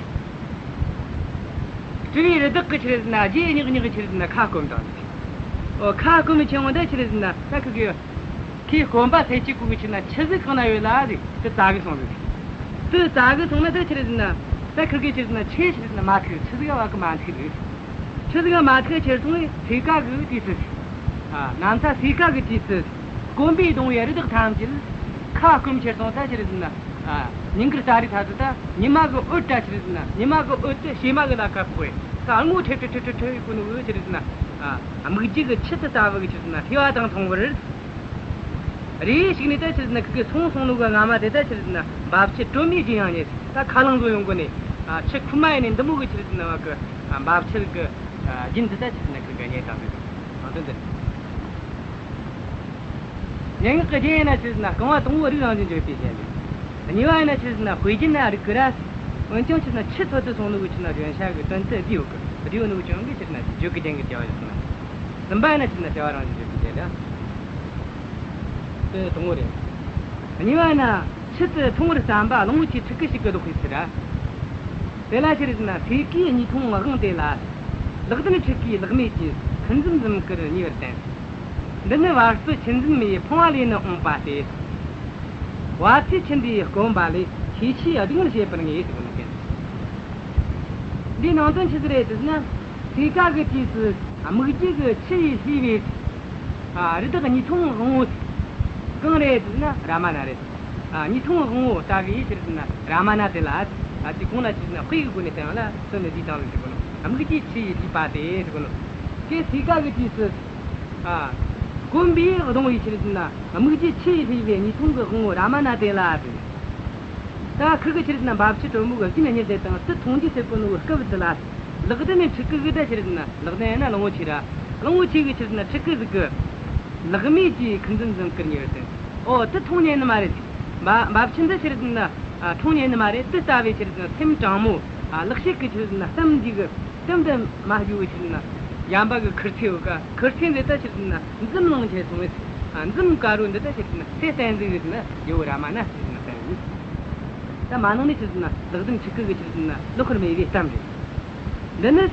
སྤྲུལ་པའི་རི་དྭགས་ཀྱི་ཆི་རེད་ཟེར་ན་རྗེས་སྙེག་སྙེག་གི་ཆི་རེད་ཟེར་ན་ཁ་སྐོམ་དང་། ཨོ། ཁ་སྐོམ་ཆེན་མོ་འདི་ཆི་རེད་ཟེར་ན་ད་ཁུ་གི། ཁོས་སྐོམ་པ་སེལ་ཆེད་ཁུ་གི་ཆི་རེད་ཟེར་ན་ཆུ་ཟིག་གང་ན་ཡོད་ལ་ཟིག་དེ་བཙལ་གི་སོང་ཟིག་དེ་བཙལ་གི་སོང་ན་དེ་ཆི་རེད་ཟེར་ན་ད་ཁུ་གི་ཆི་རེད་ཟེར་ན་ཆུ་ཆི་རེད་ཟེར་ན་མ་ཐུག་ཆུ་ཟིག་ག་བ་གི་མ་ཐུག་ཟིག་ཆུ་ཟིག་ག་མ་ཐུག་ཁྱེར་སོང་བས་སོས་ཀ་གི་དུས་སུ། ཨ། ནམ་ཟླ་སོས་ཀ་གི་དུས་སུ། སྐོམ་པས་གདུང་བའི་རི་དྭགས་ཐམས་ཅད་ཁ་སྐོམ་ཁྱེར་སོང་ད་ཆི་རེད་ཟེར་ན། ཨ། ཉིན་དཀར་ས་རི་ཐ་ཚོ་ད་ཉི་མ་གི་འོད་ད་ཆི་རེད་ཟེར་ན་ཉི་མ་གི་འོད་དེ་བྱེ་མ་གི་ལ་ཁ་ཕོག་གི་ས་སྔོ་ཁྲི་ཁྲི་ཁྲི་ཁྲི་ཁྲི་གི་ནོ་གི་ཆི་རེད་ཟེར་ན། ཨ། སྨིག་རྒྱུ་གི་ཆུ་དེ་ལྟ་བུ་གི་ཆི་རེད་ཟེར་ན་བསླུས་པ་དང་མཚུངས་པར། རེ་ཞིག་ནས་ད་ཆི་རེད་ཟེར་ན་ཁུ་གི་སོང་སོང་ནོ་གི་རྔ་མ་དེ་ད་ཆི་རེད་ཟེར་ན་འབབ་ཆུ་དྲོན་མོའི་རྒྱུན་ཡང་རྙེད། ད་ཁ་རླངས་བཟོ་ཡོང་གོ་ནས། ཨ། ཆུ་ཁོལ་མ་ཡིན་ནས་འདི་མོ་གི་ཆི་རེད་ཟེར་ན་བ་གི། ཨ། འབབ་ཆུ་གི། ཨ། རྒྱུན་དེ་ད་ཆི་རེད་ཟེར་ན་ཁུ་གི་རྙེད་དང་ཟེར་གི། ཨ། དོན་དེ། སྙན་ངག་གི་རྒྱན་ཡིན་ན་ཆི་རེད་ཟེར་ན་རྐང་བ་དང་པོ་རིགས་རང་བཞིན་བརྗོད་པའི་རྒྱན་རེད། གཉིས་པ་ཡིན་ན་ཆི་རེད་ཟེར་ན་དཔེ་རྒྱན་ན་རིགས་ཀྱི་ར། འོན་ཀྱང་ཆི་རེད་ཟེར་ན་ཆུ་འཐོར་དུ་སོང་ནོ་གི་ཆི་རེད་ཟེར་ན་བརྗོད་བྱ་གི་དོན་དེ་བསྡུས་ཡོད་གི། བསྡུས་ཡོད་ནོ་གི་རྐྱེན་གིས་ཆི་རེད་ཟེར་ན་བརྗོད་ཀྱི་རྒྱན་གྱི་བྱ་བ་ཡོད་སོང་ན། གསུམ་པ་ཡིན་ན་ཆི་རེད་ཟེར་ན་བྱ་བ་རང་བཞིན་བརྗོད་པའི་རྒྱན་རེད། དེ་དང་པོ་རེད། གཉིས་པ་ཡིན་ན་ཆུ་དེ་འཐུང་བར་བསམ་པ་གླང་པོ་ཆེའི་ཕྲུ་གུ་ཞིག་གིས་བཟློག་པའི་ཚུལ་རེད། དེ་ལ་ཆི་རེད་ཟེར་ན་སོས་ཀའི་གཉིས་འཐུང་དབང་དེ་ལ། ལག་ལྡན་ཕྲུ་གུས་ལག་མེད་ཀྱིས་ཁུར་འཛིན་འཛུམ་དཀར་ཉེ་བར་བསྟན། འདི་ནི་བ་སྤུ་ཆུ་འཛིན་མའི་འཕོངས་པ་ལས་ནི་འོངས་པ་སྟེ། བ་ཚྭའི་ཆུ་འདིས་སྐོམ་པ་ལས་ཤས་ཆེའི་སྡུག་བསྔལ་བྱེད་པར་ངེས་ཟེར་གོ་ནོ་གན། འདིའི་ནང་དོན་ཆི་ཟིག་རེད་ཟེར་ན། སོས་ཀ་གི་དུས་སུ་སྨིག་རྒྱུ་གི་ཆུ་ཡིས་བསླུས་པའི། ཨ། རི་དྭགས་གཉིས་འཐུང་དབང་པོ། གང་རེད་ཟེར་ན་རཱ་མ་ན་རེད། ཨ། གཉིས་འཐུང་དབང་པོ་ལྟ་བུའི་ཆི་རེད་ཟེར་ན་རཱ་མ་ན་དེ་ལ། ཨ། དེ་གོང་ལ་ཆི་རེད་ཟེར་ན་དཔེ་གི་སྒོ་ནས་བསྟན་ཡོད་ལ་དོན་ནི་འདི་དང་ལ་ཟེར་གོ་ནོ། སྨིག་རྒྱུའི་ཆུ་ཡིས་བསླུས་པ་སྟེ་ཟེར་གོ་ནོ། དེ་སོས་ཀ་གི་དུས་སུ། ཨ། སྐོམ་པས་གདུང་བའི་ཆི་རེད་ཟེར་ན་སྨིག་རྒྱུའི་ཆུ་ཡིས་བསླུས་པའི་གཉིས་འཐུང་གི་དབང་པོ་རཱ་མ་ན་དེ་ལ་ཟེར། ད་ཁུར་གི་ཆི་རེད་ཟེར་ན་འབབ་ཆུ་དྲོན་མོ་གི་རྒྱུན་རྙེད་དེ་དང་དེ་འཐུང་རྒྱུ་ཟེར་གོ་ནོ་གི་སྐབས་དེ་ལ། ལག་ལྡན་ནི་ཕྲུ་གུ་གི་ད་ཆི་རེད་ཟེར་ན་ལག་ལྡན་ཡིན་ན་གླང་པོ་ཆེ་ར། གླང་པོ་ཆེ་གི་ཆི་རེད་ཟེར་ན་ཕྲུ་གུ་ཟིག་གིས། ལག་མེད་ཀྱིས་ཁུར་འཛིན་འཛུམ་དཀར་ཉེ་བར་བསྟན། ཨོ། དེ་འཐུང་ཉན་ནི་མ་རེད། འབབ་འབབ་ཆུ་འདི་ཆི་རེད་ཟེར་ན། ཨ། འཐུང་ཉན་ནི་མ་རེད། དེ་ལྟ་བུའི་ཆི་རེད་ཟེར་ན་སེམས་དྲང་མོ། ཨ། ལེགས་བཤད་ཀྱི་ཆི་རེད་ཟེར་ན་སེམས་འདི་གི་སེམས་དུ་མ་འགྱུར་བའི་ཆི་རེད་ཟེར་ན་ཡན་པ་གི་ཁུར་ཚོས་ཡོད་ཀ། ཁུར་ཚོས་འདི་ད་ཆི་རེད་ཟེར་ན་འཛུམ་ལངས་ཆེ་སོང་བས། ཨ། འཛུམ་དཀར་རོ་འདི་ད་ཆི་རེད་ཟེར་ན་ཚེ་བརྟན་ཟིག་ཟེར་ན་ཇོ་བོ་རཱ་མ་ན་ཆི་རེད་ཟེར་ན་བསྟན་ཡོད། ད་མ་ནང་ནས་ཆི་རེད་ཟེར་ན་ལག་ལྡན་ཕྲུ་གུ་གི་ཆི་རེད་ཟེར་ན་བསླུ་བར་མེད་པའི་གཏམ་རེད། འདི་ནི།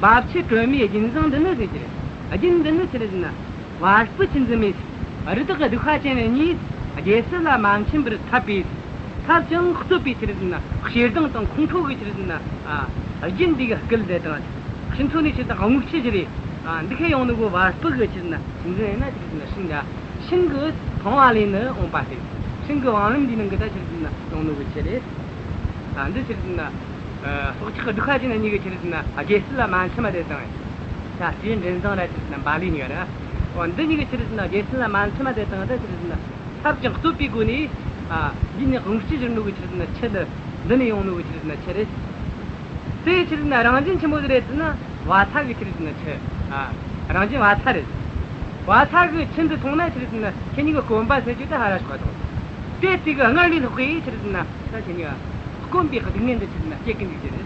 འབབ་ཆུ་དྲོན་མོའི་རྒྱུན་བཟང་འདི་ནི་ཟེར་གྱི་རེད། རྒྱུན་འདི་ནི་ཆི་རེད་ཟེར་ན། བ་སྤུ་ཆུ་འཛིན་མའི། རི་དྭགས་གདུག་པ་ཅན་གཉིས། རྒྱལ་སྲིད་ལ་མ་འཆམ་པར་འཐབ་པའི། འཐབ་ཅིང་རྩོད་པའི་ཆི་རེད་ཟེར་ན་ཞེ་སྡང་དང་ཁོང་ཁྲོ་གི་ཆི་རེད་ཟེར་ན། ཨ། རྒྱུན་འདི་གི་སྐུལ་འདེད་དང་། ཕྱི་ཚོ་ནས་ཆི་རེད་ཟེར་ན་རྔུལ་ཆུ་བཞུར་རེ། ཨ། འདི་ཁ་ཡོང་ནི་གོ་བ་སྤུ་གི་ཆི་རེད་ཟེར་ན་ཆུ་འཛིན་ཡིན་ན་ཆི་རེད་ཟེར་ན་ཤིང་འདྲ། ཤིང་གི་འཕོངས་པ་ལས་ནི་འོངས་པ་སྟེ། ཤིང་གི་བང་རིམ་འདིའི་ནང་གི་ད་ཆི་རེད་ཟེར་ན་ཡོང་ནི་གི་ཆུ་རེད། ཨ། འདི་ཆི་རེད་ཟེར་ན། ཨ། སྲོག་ཆགས་གདུག་པ་ཅན་གཉིས་ཀྱི་ཆི་རེད་ཟེར་ན་རྒྱལ་སྲིད་ལ་མ་འཆམ་པ་དེ་དང་། ད་སྤྲེའུ་མགྲིན་བཟང་ར་ཆི་རེད་ཟེར་ན་བ་ལི་གཉིས་ཀ་ར། འོ། འདི་གཉིས་ཀྱི་ཆི་རེད་ཟེར་ན་རྒྱལ་སྲིད་ལ་མ་འཆམ་པ་དེ་དང་ད་ཆི་རེད་ཟེར་ན་འཐབ་ཅིང་རྩོད་པའི་སྒོ་ནས། ཨ། འདི་ནི་རྔུལ་ཆུ་བཞུར་ནོ་གི་ཆི་རེད་ཟེར་ན་ཆུ་འདི། འདི་ནས་ཡོང་ནོ་གི་ཆི་རེད་ཟེར་ན་ཆུ་རེད། དེ་ཆི་རེད་ཟེར་ན་རང་བཞིན་ཆི་མོ་ཟིག་རེད་ཟེར་ན་བ་ཚྭ་གི་ཆི་རེད་ཟེར་ན་ཆུ། ཨ། རང་བཞིན་བ་ཚྭ་རེད། བ་ཚྭ་གི་ཆུ་འདི་འཐུང་ན་ཆི་རེད་ཟེར་ན་ཁྱེད་གཉིས་ཀྱི་སྐོམ་པ་སེལ་རྒྱུ་དེ་ཧ་ར་ཞོག་ག་དང་། དེ་དེ་གི་སྔར་ལས་ལྷག་པའི་ཆི་རེད་ཟེར་ན་ད་ཆི་ཉི་དཀོན་པའི་སྡུག་བསྔལ་འདི་ཆི་རེད་ཟེར་ན་སྐྱེ་གི་འདུག་ཟེར།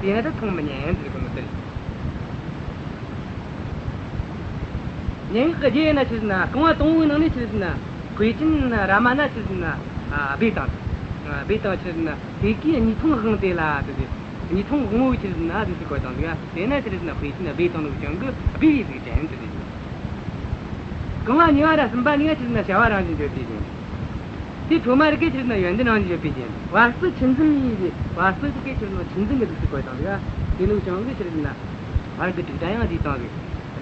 དེ་ན་ད་མཐོང་མི་ཉན་ཟེར་གོ་ནོ་དེ་རེད། སྙན་ངག་གི་རྒྱན་ན་ཆི་རེད་ཟེར་ན་རྐང་བ་དང་པོའི་ནང་ནས་ཆི་རེད་ཟེར་ན་དཔེ་ཅན་རཱ་མ་ན་ཆི་རེད་ཟེར་ན་ཨ་སྦས་བཏང་། ཨ་སྦས་བཏང་ཆི་རེད་ཟེར་ན་དེ་གའི་གཉིས་འཐུང་དབང་དེ་ལ་དེ་དེ། གཉིས་འཐུང་དབང་པོ་ཆི་རེད་ཟེར་ན་དེ་ཟེར་གོ་དང་འདུག་ག་དེ་ན་ཆི་རེད་ཟེར་ན་དཔེ་ཅན་སྦས་བཏང་ནོ་ཅན་གི་སྦས་པའི་གཟུགས་ཅན་དེ་རེད། རྐང་བ་གཉིས་པ་ར་གསུམ་པ་གཉིས་ཀ་ཆི་རེད་ཟེར་ན་བྱ་བ་རང་བཞིན་བརྗོད་པའི་རྒྱན། དེ་ཐོག་མ་རིགས་ཀྱི་ཆི་རེད་ཟེར་ན་ཡོན་ཏན་རང་བཞིན་བརྗོད་པའི་རྒྱན། བ་སྤུ་ཆུ་འཛིན་ཡིན་ཟེར། བ་སྤུ་གི་ཆི་རེད་ཟེར་ན་ཆུ་འཛིན་གི་གཟུགས་སུ་བཀོད་བཏང་ཟིག་དེ་ནོ་ཅན་གི་ཆི་རེད་ཟེར་ན་བར་གི་དྲུག་སྒྲ་ཡང་བསྡུས་བཏང་ཟིག་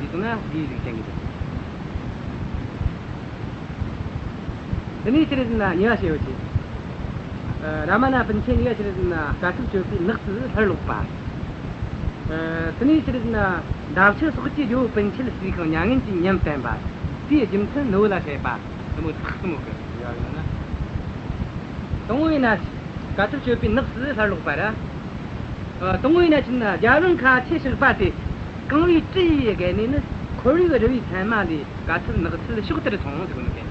དེ་སོང་ན་བསྡུས་གཟུགས་ཅན་གི་དེ། དེ་ནས་ཆི་རེད་ཟེར་ན་གཉིས་པ་ཞེས་པ་ཆེ། ཨ་རཱ་མ་ན་སྤུན་མཆེད་གཉིས་ཀ་ཆི་རེད་ཟེར་ན་དཀའ་ཐུབ་སྤྱོད་པའི་ནགས་སུ་སླར་ལོག་པ། ཨ་དེ་ནས་ཆི་རེད་ཟེར་ན་འདབ་ཆགས་སོགས་ཀྱིས་ཇོ་བོ་སྤུན་མཆེད་བསུས་ཤིང་མྱ་ངན་གྱི་ཉམས་བསྟན་པ། དེའི་རྒྱུ་མཚན་ནུ་བོ་ལ་བཤད་པ། དེ་མོ་ཚིག་གསུམ་མོ་གི་ཡ་ཡོད་ན། དང་པོ་ཡིན་ན་དཀའ་ཐུབ་སྤྱོད་པའི་ནགས་སུ་སླར་ལོག་པ་ར། ཨ་དང་པོ་ཡིན་ན་ཆི་རེད་ཟེར་ན་རྒྱབ་རིང་ཁ་ཆེ་ཞིག་པ་དེ་རྐང་བའི་གྲུ་ཡིས་བརྒལ་ནས་ནི་ཁོར་ཡུག་རི་བོའི་མཚན་མ་ལས་དཀའ་ཐུབ་ནགས་ཚལ་ཕྱོགས་དེར་སོང་ཟེར་གོ་ནོ་གན།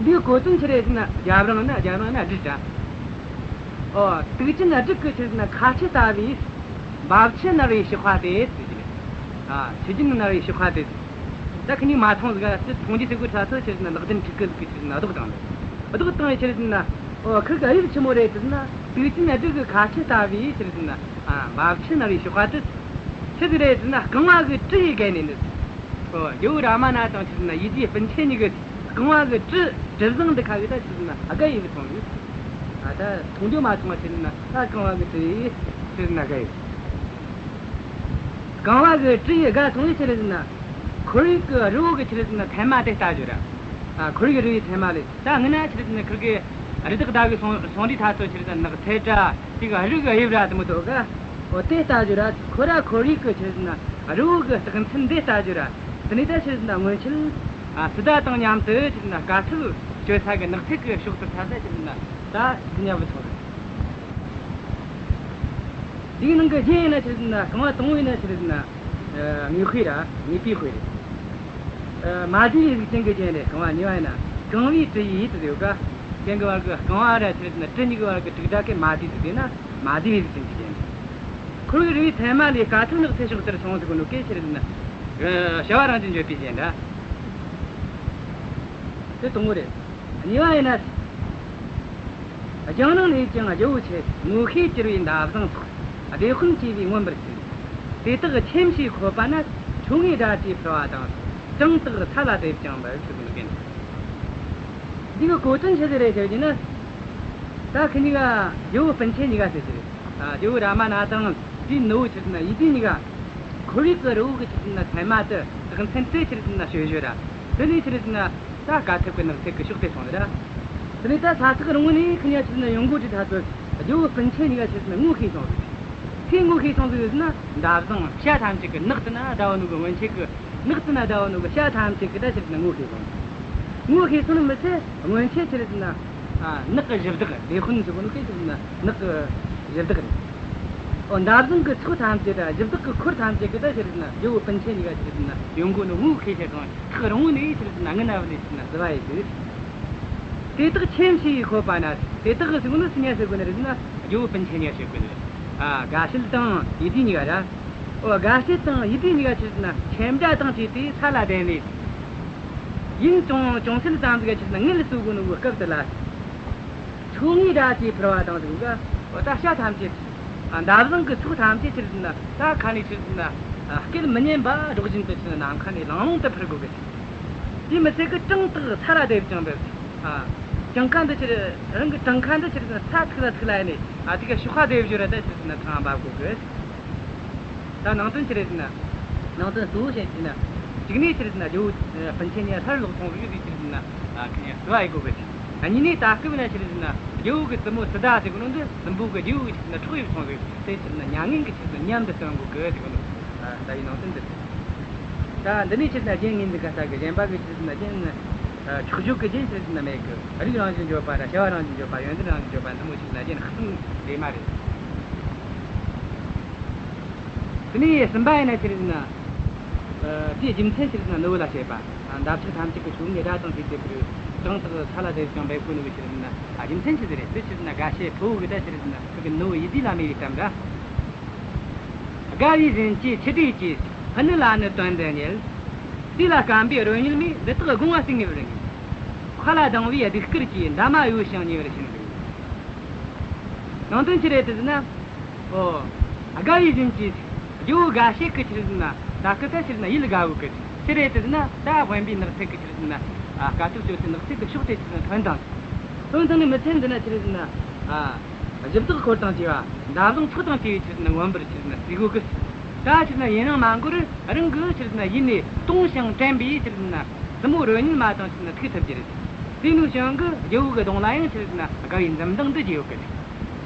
འདིའི་གོ་དོན་ཆི་རེད་ཟེར་ན་རྒྱབ་རིང་ན་རྒྱབ་རིང་ན་སྦྲུལ་ར། ཨོ་དུག་ཅན་སྦྲུལ་གི་ཆི་རེད་ཟེར་ན་ཁ་ཆེ་ལྟ་བུའི་འབབ་ཆུ་ནར་བའི་ཕྱི་ཁ་དེ་ཟེར་གི་རེད། ཨ་ཆུ་རྒྱུན་ནར་བའི་ཕྱི་ཁ་དེ། ད་ཁི་གཉིས་མ་མཐོང་ཟིག་ག་ཟེར་མཐོང་རྒྱུ་ཟེར་གོ་ཁྲ་ཚོ་ཆི་རེད་ཟེར་ན་ལག་ལྡན་ཕྲུ་གུ་ཟིག་གི་ཆི་རེད་ཟེར་ན་རྡོག་བཏང་ནི། རྡོག་བཏང་བའི་ཆི་རེད་ཟེར་ན། ཨོ་ཁིར་གི་དབྱིབས་ཆི་མོ་རེད་ཟེར་ན་དུག་ཅན་སྦྲུལ་གི་ཁ་ཆེ་ལྟ་བུའི་ཆི་རེད་ཟེར་ན། ཨ་འབབ་ཆུ་ནར་བའི་ཕྱི་ཁ་དེ། ཆི་ཟིག་རེད་ཟེར་ན་རྐང་བ་གི་གྲུ་ཡིས་བརྒལ་ནས་ནི། ཨོ་ཇོ་བོ་རཱ་མ་ན་དང་ཆི་རེད་ཟེར་ན་ཡིད་བདེ་སྤུན་མཆེད་གཉིས་ཀྱི་རྐང་བ་གི་གྲུ་གྲུ་གཟིངས་འདི་ཁ་གི་ད་ཆི་རེད་ཟེར་ན་བརྒལ་ཡི་བུད་སོང་ཡོད། ཨ་ད་མཐོང་རྒྱུ་མ་མཐོང་བ་ཆི་རེད་ཟེར་ན་ད་རྐང་བ་གི་གྲུ་ཡིས་ཆི་རེད་ཟེར་ན་བརྒལ་ཡོད། རྐང་བ་གི་གྲུ་ཡིས་བརྒལ་སོང་བས་ཆི་རེད་ཟེར་ན། ཁོར་ཡུག་གི་རི་བོ་གི་ཆི་རེད་ཟེར་ན་མཚན་མ་དེ་ལྟ་རྒྱུ་ར། ཨ་ཁོར་ཡུག་གི་རི་བོའི་མཚན་མ་ལས་ད་སྔོན་ན་ཆི་རེད་ཟེར་ན་ཁིར་གི་རི་དྭགས་བདའ་གི་སོང་སོང་དུས་ཐ་ཚོ་ཆི་རེད་ཟེར་ན་ནགས་ཚལ་ར་དེ་གི་རི་གི་དབྱིབས་ར་དེ་མོ་དོ་ག་ཨོ་དེ་ལྟ་རྒྱུ་ར། ཁོ་ར་ཁོར་ཡུག་གི་ཆི་རེད་ཟེར་ན་རི་བོ་གི་རྟགས་མཚན་དེ་ལྟ་རྒྱུ་ར། དེ་ནས་ད་ཆི་རེད་ཟེར་ན་སྔོན་ཆད་ཨ་སི་ཏཱ་དང་མཉམ་དུ་ཆི་རེད་ཟེར་ན་དཀའ་ཐུབ་སྤྱོད་ས་གི་ནགས་ཚལ་གི་ཕྱོགས་དེར་ཐ་ད་ཆི་རེད་ཟེར་ན་ད་དེ་ཉ་བུད་སོང་རེད། འདིའི་ནང་གི་རྒྱན་ཡིན་ན་ཆི་རེད་ཟེར་ན་རྐང་བ་དང་པོ་ཡིན་ན་ཆི་རེད་ཟེར་ན། ཨ་དངོས་དཔེ་ར་དངོས་པོའི་དཔེ་རེད། ཨ་མ་བསྡུས་པའི་གཟུགས་ཅན་གྱི་རྒྱན་རེད། རྐང་བ་གཉིས་པ་ཡིན་ན་རྐང་བའི་གྲུ་ཡིས་དེ་ཡོད་ཀ་རྒྱན་གྱི་བར་གྱི་རྐང་བ་ར་ཆི་རེད་ཟེར་ན་གྲུ་གཉིས་ཀྱི་བར་གྱི་དྲུག་སྒྲ་གི་མ་བསྡུས་ཟིག་དེ་ན་མ་བསྡུས་པའི་གཟུགས་ཅན་གྱི་རྒྱན་རེད། ཁོར་ཡུག་རི་བོའི་མཚན་མ་ལས་དཀའ་ཐུབ་ནགས་ཚལ་ཕྱོགས་དེར་སོང་ཟེར་གོ་ནོ་གན་ཆི་རེད་ཟེར་ན། ཨ་བྱ་བ་རང་བཞིན་བརྗོད་པའི་རྒྱན་ར། དེ་དང་པོ་རེད། གཉིས་པ་ཡིན་ན། རྒྱང་རིང་ལས་ཀྱང་རྒྱལ་པོ་ཆེ། ངོ་ཤེས་གྱུར་པའི་འདབ་བཟང་སོགས། སྡེ་དཔོན་བཅས་པས་མངོན་པར་བསུས། དེ་དག་ཁྱིམ་ཞིག་འཁོད་པ་ན། ཆོ་ངེའི་སྒྲ་བཅས་འཕུར་བ་དང་། བྲང་དག་ས་ལ་རྡེབ་ཅིང་འབབ། ཟེར་གོ་ནོ་གན། འདི་གི་གོ་དོན་ཆི་ཟིག་རེད་ཟེར་རྒྱུ་ན། ད་ཁི་གཉིས་ཀ་ཇོ་བོ་སྤུན་མཆེད་གཉིས་ཀ་ཟེར་གྱི་རེད། ཨ་ཇོ་བོ་རཱ་མ་ན་དང་དེའི་ནུ་བོ་ཆི་རེད་ཟེར་ན་ཡིད་བདེ་གཉིས་ཀ་ཁོར་ཡུག་གི་རི་བོ་གི་ཆི་རེད་ཟེར་ན་མཚན་མ་དེ་རྟགས་མཚན་དེ་ཆི་རེད་ཟེར་ན་ཞོ་ཞོ་ར། དེ་ནས་ཆི་རེད་ཟེར་ན། ད་དཀའ་ཐུབ་ཀྱི་ནགས་ཚལ་གྱི་ཕྱོགས་དེར་སོང་ཟིག་ར། དེ་ནས་ད་ས་ཐག་རིང་བོ་ནས་ཁི་གཉིས་ཀ་ཆི་རེད་ཟེར་ན་ཡོང་གོ་དུས་ཐ་ཚོ་ཇོ་བོ་སྤུན་མཆེད་གཉིས་ཀ་ཆི་རེད་ཟེར་ན་ངོ་ཤེས་སོང་ཟིག་སུས་ངོ་ཤེས་སོང་ཟིག་ཟེར་ན། འདབ་བཟང་བྱ་ཐམས་ཅད་ཀྱི་ནགས་དེ་ན་བསྡད་ཡོད་ནོ་གི་སྔོན་ཆད་ཀྱི། ནགས་དེ་ན་བསྡད་ཡོད་ནོ་གི་བྱ་ཐམས་ཅད་ཀྱིས་ད་ཆི་རེད་ཟེར་ན་ངོ་ཤེས་སོང་། ངོ་ཤེས་སོང་ནི་མི་ཚད་སྔོན་ཆད་ཆི་རེད་ཟེར་ན། ཨ་ནགས་ཀྱི་གཞི་བདག་སྡེ་དཔོན་ཟེར་གོ་ནོ་གན་ཆི་རེད་ཟེར་ན་ནགས་ཀྱི་གཞི་བདག་རེད། ཨོ་འདབ་བཟང་གི་ཚོགས་ཐམས་ཅད་ད་གཞི་བདག་གི་འཁོར་ཐམས་ཅད་ཀྱིས་ད་ཆི་རེད་ཟེར་ན་ཇོ་བོ་སྤུན་མཆེད་གཉིས་ཀ་ཆི་རེད་ཟེར་ན་ཡོང་གོ་ནོ་ངོ་ཤེས་ཤེས་སོང་། ཐག་རིང་བོ་ནས་ཆི་རེད་ཟེར་ན་སྔུན་ན་བུད་ནས་ཆི་རེད་ཟེར་ན་བསུ་བ་ཡེད་དུས། དེ་དག་ཁྱིམ་ཞིག་འཁོད་པ་ན། དེ་དག་གི་ཟེར་གོ་ནོ་སུ་གཉིས་ཀ་ཟེར་གོ་ནི་རེད་ཟེར་ན་ཇོ་བོ་སྤུན་མཆེད་གཉིས་ཀ་ཟེར་གོ་ནི་རེད། ཨ་དགའ་བྱེད་དང་ཡིད་བདེ་གཉིས་ཀ་ར། ཨོ་དགའ་བྱེད་དང་ཡིད་བདེ་གཉིས་ཀ་ཆི་རེད་ཟེར་ན་ཁྱིམ་བདག་དང་བཅས་ཏེ་ས་ལ་བསྡད་ནས། ཡུན་ཅུང་ཅུང་ཟད་ཙམ་ཟིག་ཆི་རེད་ཟེར་ན་ངལ་གསོ་གོ་ནོ་གི་སྐབས་དེ་ལ། ཆོ་ངེའི་སྒྲ་བཅས་འཕུར་བ་དང་ཟེར་གོ་ག་ཨོ་ད་བྱ་ཐམས་ཅད། ཨ་འདབ་བཟང་གི་ཚོགས་ཐམས་ཅད་ཆི་རེད་ཟེར་ན་ད་ཁ་ནས་ཆི་རེད་ཟེར་ན། ཨ་སྐད་མི་སྙན་པ་སྒྲོག་བཞིན་དུ་ཆི་རེད་ཟེར་ན་ནམ་མཁའ་ནས་ལང་ལོང་དུ་འཕུར་གོ་གི། དེ་མི་ཚད་གི་བྲང་དག་ས་ལ་རྡེབ་ཅིང་འབབ། ཨ་བྲང་ཁ་འདི་ཆི་རེད། རང་གི་བྲང་ཁ་འདི་ཆི་རེད་ཟེར་ན་ས་ཐུག་ལ་ཐུག་ལ་ཡིན་ནས། ཨ་དེ་ག་གཤོག་པ་རྡེབ་རྒྱུ་ར་ད་ཆི་རེད་ཟེར་ན་ཐང་འབབ་གོ་གི། ད་ནང་དོན་ཆི་རེད་ཟེར་ན། ནང་དོན་གཙོ་བོ་བཤད་ཀྱི་ན། གཅིག་ནས་ཆི་རེད་ཟེར་ན་ཇོ་བོ་སྤུན་མཆེད་གཉིས་སླར་ལོག་སོང་བའི་རིགས་ཆི་རེད་ཟེར་ན། ཨ་ཁ་ཉ་བསུ་བ་ཡེད་གོ་གི། ཨ་གཉིས་ནས་ད་སྐབས་ན་ཆི་རེད་ཟེར་ན་ཇོ་བོ་གི་བཙུན་མོ་སི་ཏཱ་ཟེར་གོ་ནོ་འདི་སྲིན་པོ་གི་རྗེ་བོ་གི་ཆི་རེད་ཟེར་ན་འཕྲོག་ཡུལ་སོང་ཟིག་དེ་ཆི་རེད་ཟེར་ན་མྱ་ངན་གི་ཆི་རེད་ཟེར་ན་ཉམས་འདི་སྟོན་གོ་གི་ཟེར་གོ་ནོ། ཨ་ད་ཡི་ནང་དོན་འདི་རེད། ད་འདི་ནས་ཆི་རེད་ཟེར་ན་རྒྱན་ངོས་འཛིན་ག་ས་གི་གཞན་པ་གི་ཆི་རེད་ཟེར་ན་རྒྱན། ཨ་འཁྱོག་བརྗོད་གི་རྒྱན་ཆི་རེད་ཟེར་ན་མེད་གི། རིགས་རང་བཞིན་བརྗོད་པ་ར་བྱ་བ་རང་བཞིན་བརྗོད་པ་ཡོན་ཏན་རང་བཞིན་བརྗོད་པ་འདི་མོ་ཆི་རེད་ཟེར་ན་རྒྱན་ཁག་གསུམ་རེ་མ་རེད། དེ་ནས་གསུམ་པ་ཡིན་ན་ཆི་རེད་ཟེར་ན། ཨ་དེའི་རྒྱུ་མཚན་ཆི་རེད་ཟེར་ན་ནུ་བོ་ལ་བཤད་པ། ཨ་འདབ་ཆགས་ཐམས་ཅད་ཀྱི་ཆོ་ངེའི་སྒྲ་དང་བཅས་ཏེ་འཕུར། གང་དག་ས་ལ་དེ་ཀྱང་འབེབས་གོ་ནོ་གི་ཆི་རེད་ཟེར་ན། ཨ། རྒྱུ་མཚན་ཆི་ཟིག་རེད། དེ་ཆི་རེད་ཟེར་ན་དགའ་བྱེད་ཕུ་བོ་གི་ད་ཆི་རེད་ཟེར་ན་ཁུ་གི་ནུ་བོ་ཡིད་བདེ་ལ་མོ་གི་གཏམ་ར། དགའ་བའི་བཞིན་གྱི་ཆུ་འབྲས་ཀྱིས། ཕུ་ནུ་ལ་ནི་དོན་འདི་བསྙད། དེ་ལ་བརྐམ་པའི་རོལ་རྙེད་མས། འདི་དག་དགོངས་པ་ཟེར་ངེས་པར་ངེས། མཁའ་ལ་ལྡིང་བའི་གདུགས་དཀར་གྱི། འདབ་མ་གཡོ་ཞིང་ཉེ་བར་ཕྱིན་ཟེར། ནང་དོན་ཆི་རེད་ཟེར་ན། ཨོ། དགའ་བའི་བཞིན་གྱི། རྒྱལ་བོ་དགའ་བྱེད་ཀྱི་ཆི་རེད་ཟེར་ན། ད་སྐུ་ད་ཆི་རེད་ཟེར་ན་ཡིད་དགའ་བོ་གི། ཆི་རེད་ཟེར་ན་ད་དབེན་པའི་ནགས་ཚལ་གི་ཆི་རེད་ཟེར་ན། ཨ། དཀའ་ཐུབ་སྤྱོད་སའི་ནགས་ཚལ་གི་ཕྱོགས་དེ་ཆི་རེད་ཟེར་ན་ཐོན་དང་། ཐོན་དང་ནི་མི་ཚད་འདི་ན་ཆི་རེད་ཟེར་ན། ཨ། གཞི་བདག་འཁོར་དང་བཅས་པ། འདབ་བཟང་ཚོགས་དང་བཅས་པའི་ཆི་རེད་ཟེར་ན་མངོན་པར་ཆི་རེད་ཟེར་ན་བསུ་གོ་གི། ད་ཆི་རེད་ཟེར་ན་ཡུན་རིང་མ་འགོར་རང་གི་ཆི་རེད་ཟེར་ན་ཡིད་ནས་དུང་ཞིང་དྲན་པའི་ཆི་རེད་ཟེར་ན་བཙུན་མོ་རོལ་རྙེད་མ་དང་ཆི་རེད་ཟེར་ན་ཐུག་ཐུབ་ཀྱི་རེད། དེ་ནས་བྱུང་གི་རྒྱལ་བོ་གི་གདོང་ལ་ཡང་ཆི་རེད་ཟེར་ན་དགའ་བའི་འཛུམ་མདངས་འདི་རྒྱས་ཡོད་གི་རེད།